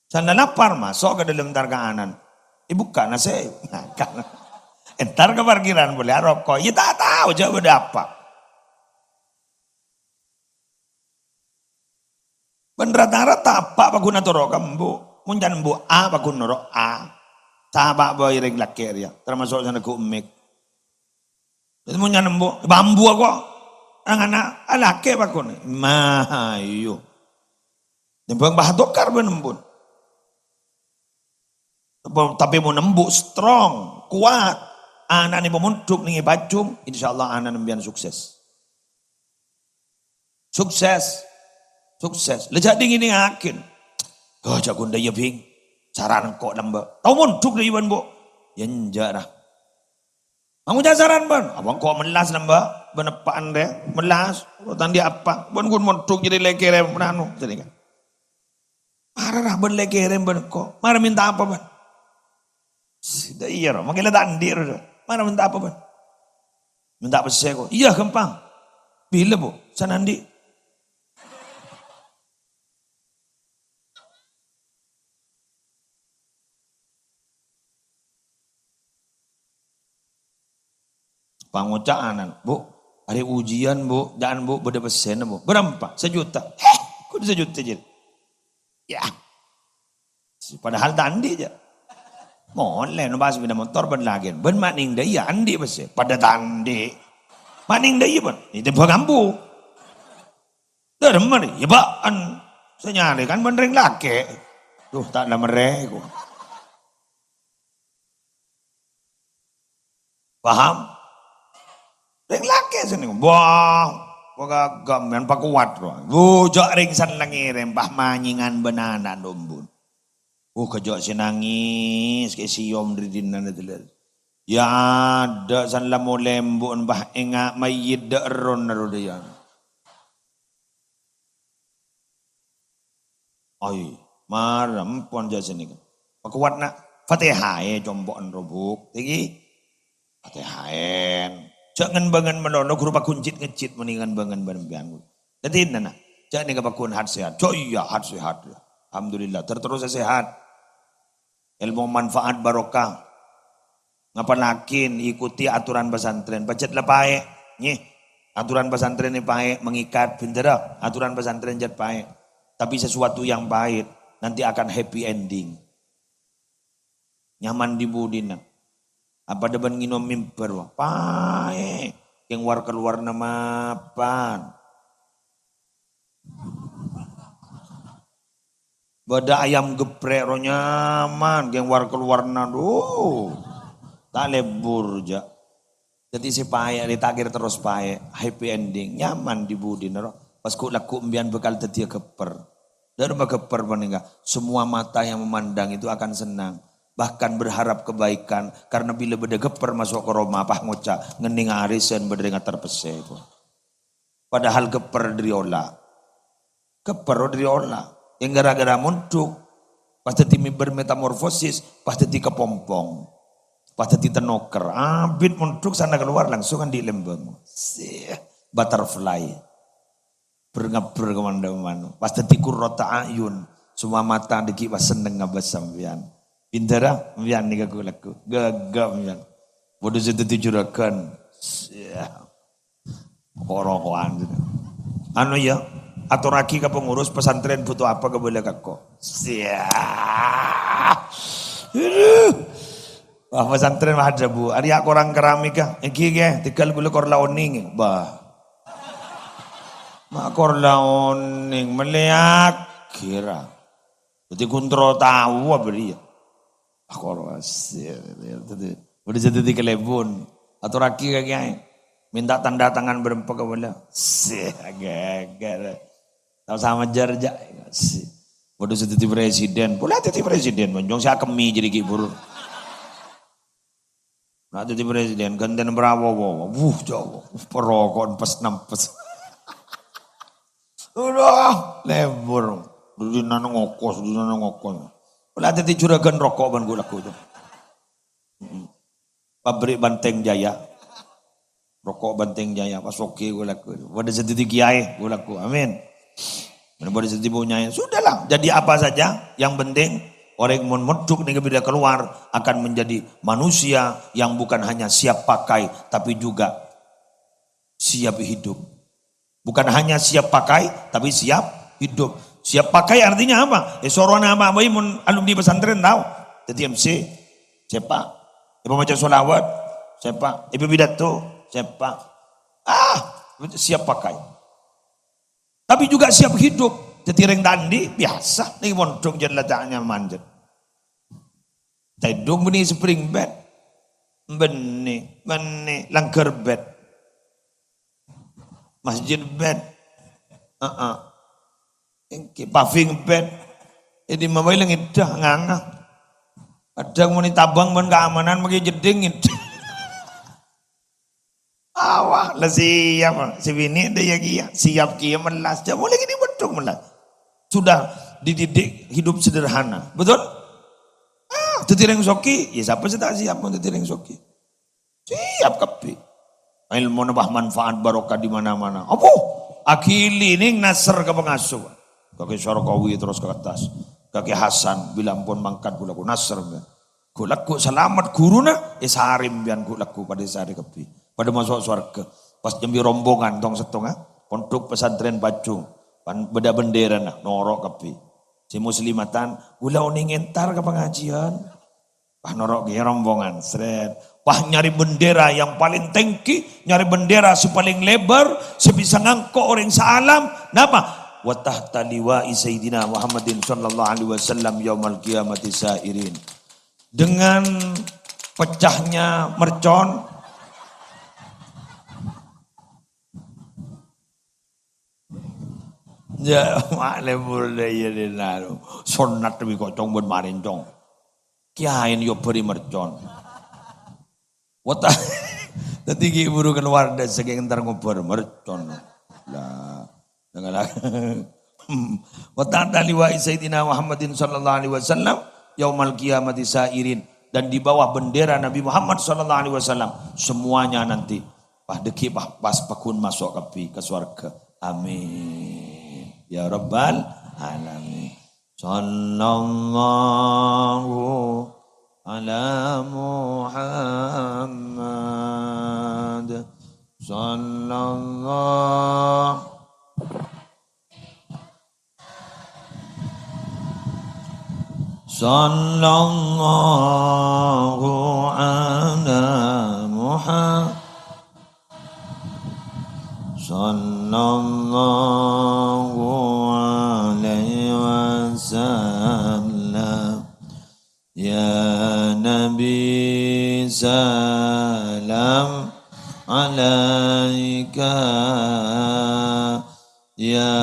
Sanna lapar, maso' ka dâlem, entar ka anan. Èbukka' nasè', makan. Entar ka parkiran polè aroko'. Iyâ ta' tao jhâ' bâdâ apa. Bân rata-rata eppa' paggun atoro' ka embu'. Mon can embu' A, paggun noro' A. Sapa bhâi rèng lakè' rèya, tamaso' sè neggu' emmik. Dhâddhi mon nyana embu', "Bâ embu' kok." Nang ana', "Alakè, paggun." Mayu. Tèmbhâng bâ tokar bân embu'. Tapè, tapè mon embu' strong, kowat, ana'na pamondhuk nèng è pajhung, insyaallah ana'na sampèyan sukses. Sukses. Sukses. La jhâ' dhing-èdhingngaghi. "Oh, jhâ' ghun dâ' iyâ, Bhing. Saran engko' lambâ'." Tao mondhuk dâ' iyâ bân, Bu'? Yâ enjâ', ra. Mangoca' saran bân. "Apa engko' mellas lambâ'? Bân eppa'en rè? Mellas? Tandhi apa? Bân ghun mondhuk jârèya la èkèrèm, anu," jârèya kan. "Mara, ra, bân la èkèrèm bân engko'. Mara mènta apa, bân?" "Sè, dâ' iyâ, ro. Mangkèn la ta' andi', ro, ro. Mara mènta apa, bân?" "Mènta pèssè, ko'." "Iyâ, ghâmpang." "Bilâ, Bu'? Sanandi'?" Pangoca'an, "Bu', arè ujian, Bu', jhâ'ân, Bu', bâdâ pèssèna, Bu'." "Bârâmpa?" "Sajuta." "Heh, kodhu sajuta, jârèya?" "Yâ." Padahal ta' andi', jâ'. Molè, no, pas sepeda motor bân lakèn. "Bân ma' nèng dâ' iyâ andi' pèssè?" "Padâ ta' andi'." "Ma' nèng dâ' iyâ, bân?" "Ètèmbhâng ambu." "Dâremma, rè?" "Yâ, bâ'ân. Sè nyarè kan bân rèng lakè'." Duh, ta' la merrè, ko'. Paham? Rèng lakè' sè nèng, wah, wah, ghâgghâ, mèn pakowat, rowa. Wo, jhâ' rèng san la ngèrèm, pas manyèngan bân ana' nombun. Wo, ghâjâ' sè nangès, kè sèyom dâri dinna' dâlâ. Yâ, adâ' san la molè embu'en, pas enga' mayyit dâ' erron aro dâ' iyâ. Oi, mara empon jâ' sè nèka. Pakowat, na'. Fatihah è compo'en robuk. Tèngghi. Fatihah è. Jhâ' ngen-bângen malolo, ghuru paghun jit-ngejjit mènèng ngen-bângen bân empèyan. Dâddhi, na', na'. Jhâ' nèka paghun hat-sehat. Jhâ' iyâ, hat-sehat, yâ. Alhamdulillah, ter-terros sehat. Èlmo manfaat barokah. Ngapalaghi, ikuti aturan pesantren. Pajhât la paè', nyè. Aturan pesantren nè paè', mengikat, bhender, aturan pesantren jhât paè'. Tapi sesuatu yang pahit nanti akan happy ending. Nyaman di budina. Apa deban nginom mimbar, wah, paè. Keng war-keluwarna mapan. Bâdâ ayam geprek ro nyaman, keng war-keluwarna, duh. Ta' lebur, jâ'. Dhâddhi sè paè, rè ta' kèra terros paè, happy ending, nyaman di budina, ro. Pas ghu'-lagghu' embiyan bhâkal dhâddhiyâ ghâppèr. Dhâ' remma ghâppèr panèka, semua mata yang memandang itu akan senang. Bahkan berharap kebaikan, karena bilâ bâdâ ghâppèr maso' ka roma, pas ngoca', "Ngennèng arèsan bâdâ rèng atar pèssè." Padahal ghâppèr dhâri ola'. Ghâppèr dhâri ola'. Yang gara-gara mondhuk, pas dhâddhi mi-, bermetamorfosis, pas dhâddhi kepompong. Pas dhâddhi tenoker. Abit mondhuk sana keluar langsung andi' lembang. Sih, butterfly. Ber-ngabber ka man-dhâman. Pas dhâddhi qurrata a'yun. Semua mata dhâggi' pas senneng ngabâs sampèyan. Pintera, sampèyan nèka ghu'-lagghu'. Ghâghâ sampèyan. Padâ sè dhâddhi juragan. Siap. Ko-roko'an. Anu ya, atorraghi ka pengurus pesantren butuh apa kabâlâ ka engko'. Siap. Aduh. Wah, pesantren wah ada, Bu. Arèya korang keramik ya. Èngghi, ngghi. Tegal kaulâ kor la onèng. Bah. Ma' kor la onèng, mellèyaghi ra. Dhâddhi ghun terro tao apa rèya. Ah, kor, dhâddhi, padâ sè dhâddhi kalèbun. Atorraghi ka kèyaè. Minta tanda tangan bârâmpa kabâlâ. Sih, ghâghâ. Ta' osa majâr, jâ'. Sih. Padâ sè dhâddhi presiden. Polè dhâddhi presiden, monjong sè akemmè jârèya ghi' buru. Na' dhâddhi presiden, ghântèna Prabowo. Wuh, jâ'. Paroko'an pes-nampes. Udah, lebur. Dinana ngokos, dinana ngokos. Polè dhâddhi juragan roko' bân ghu'-lagghu' itu. Mm-mm. Pabrik Banteng Jaya. Roko' Banteng Jaya, pas soghi ghu'-lagghu'. Padâ sè dhâddhi kèyaè ghu'-lagghu'. Amin. Padâ sè dhâddhi punyaè. Sudahlah, jadi apa saja, yang penting orèng mon mondhuk nèka bilâ keluar akan menjadi manusia yang bukan hanya siap pakai, tapi juga siap hidup. Bukan hanya siap pakai, tapi siap hidup. Siap pakai artinya apa? Eh, sorowan apa bhâi mon alumni pesantren tao. Dhâddhi M C, siap. Èpamaca sholawat, siap. Èpapidato, siap. Ah, siap pakai. Tapi juga siap hidup. Dhâddhi rèng ta' andi' biasa nèng mondhuk jân la ta' nyaman jân. Tèdung bânnè spring bed. Bânnè, bânnè langghâr bed. Masjid bed. Heeh. Èngghi paving bed. È dimma bhâi la ngèdhâ nganga. Kadhâng mon ètabâng bân kaamanan maghi jeddhing ngèdhâ. Awah, la siap. Sè binè' dâ' iyâ kèya. Siap kèya mellas. Jâ' molè kènè' bâdhung mellas. Sudah dididik hidup sederhana. Betul? Ah, dhâddhi rèng soghi. Ya, sapa sè ta' siap mon dhâddhi rèng soghi? Siap kabbhi. Èlmona bâh manfaat barokah di mana-mana. Apa? Aghili nèng nasr ka pangasuh. Kakè Sarkawi terros ka attas. Kakè Hasan, bilâ ampon mangkat ghu'-lagghu' nasr, ya. Ghu'-lagghu' salamet ghuruna, èsarè sampèyan ghu'-lagghu' padâ èsarè kabbhi. Padâ maso' sowarghâ. Pas nyambi rombongan tong-settongnga, pondhuk pesantren Pajung. Pan-, bâdâ bendèrana, noro' kabbhi. Sè muslimatan, ghulâ onèng entar ka pangajiân. Pas noro' kèya rombongan, sret. Pas nyarè bendera yang paling tinggi, nyarè bendera sè palèng lèbâr, sè bisa ngangko' orèng saalam. Napa? Wa tahta liwa'i Sayyidina Muhammadin sallallahu alaihi wasallam yaumal qiyamati sa'irin. Dengan pecahnya mercon. Ya, ma' lebur dâ' iyâ dinna. Sonnat bi' kocong bân marèncong. Kèyaè nyobâri mercon. Wata-, dhâddhi ghi' buru kalowar dâ' sakèng entar ngobâr mercon. Lah, dengar. Wa tahta liwa'i Sayyidina Muhammadin sallallahu alaihi wasallam yaumal qiyamati sa'irin. Dan di bawah bendera Nabi Muhammad sallallahu alaihi wasallam, semuanya nanti pas dhâggi' pas, pas pagghun maso' kabbhi ka sowarghâ. Amin. Ya Rabbal Alamin. Sallallahu ala Muhammad. Sallallahu Sallallahu ala Muhammad. Sallallahu alaihi wasallam. Ya Nabi, salam alaika. Ya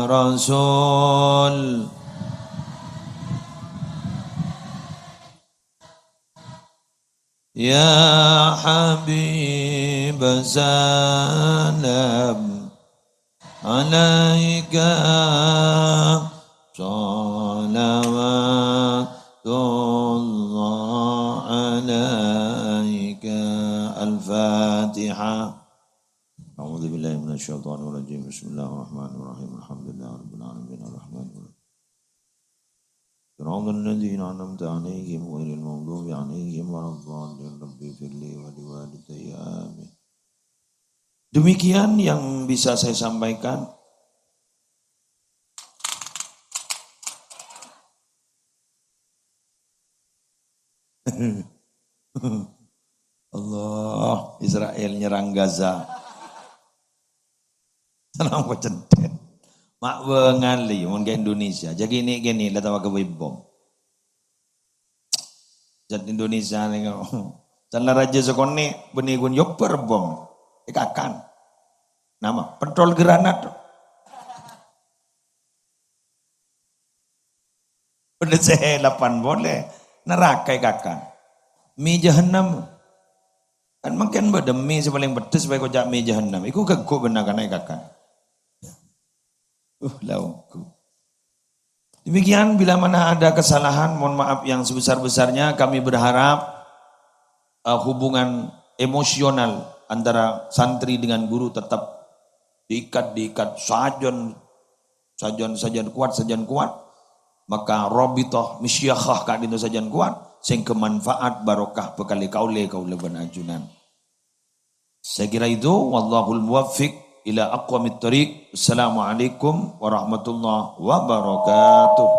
Rasul. Ya Habib, salam alaika. Salawatullah alaika. Al-Fatihah. A'udzubillahi minasyaitonirrajim. Bismillahirrahmanirrahim. Alhamdulillahirabbil alamin. Arrahmanirrahim. Siratal ladzina an'amta 'alaihim ghairil maghdubi 'alaihim waladdallin. Rabbighfirli wa liwalidayya. Amin. Demikian yang bisa saya sampaikan. Allah, Israel nyerang Gaza. Tenang, kok cendhet. Mak bengali, mon ka Indonesia. Jagi ini gini, lah tawa ke bom. Jat Indonesia ni kok. Can la raja sekone, beni kun yoper bom. Ikakan. Nama? Pentol granat. Bâdâ sè lapan polè, naraka èkakan. Mi jahannam. Kan mangkèn bâdâ mi sè palèng peddhâs, bhâi koca' mi jahannam. Iku ghegghu' bân na'-kana' èkakan. Uh, la ongghu. Demikian, bila mana ada kesalahan, mohon maaf yang sebesar-besarnya. Kami berharap, eh, hubungan emosional antara santri dengan guru tetap diikat, diikat sajan, sajan, sajan kuat, sajan kuat. Maka rabithah misyakhah ka'dinto sajan kuat, sehingga manfaat barokah bhâkal èkaollè kaulâ bân ajunan. Saya kira itu, wallahul muwaffiq ila aqwamit thariq. Assalamualaikum warahmatullahi wabarakatuh.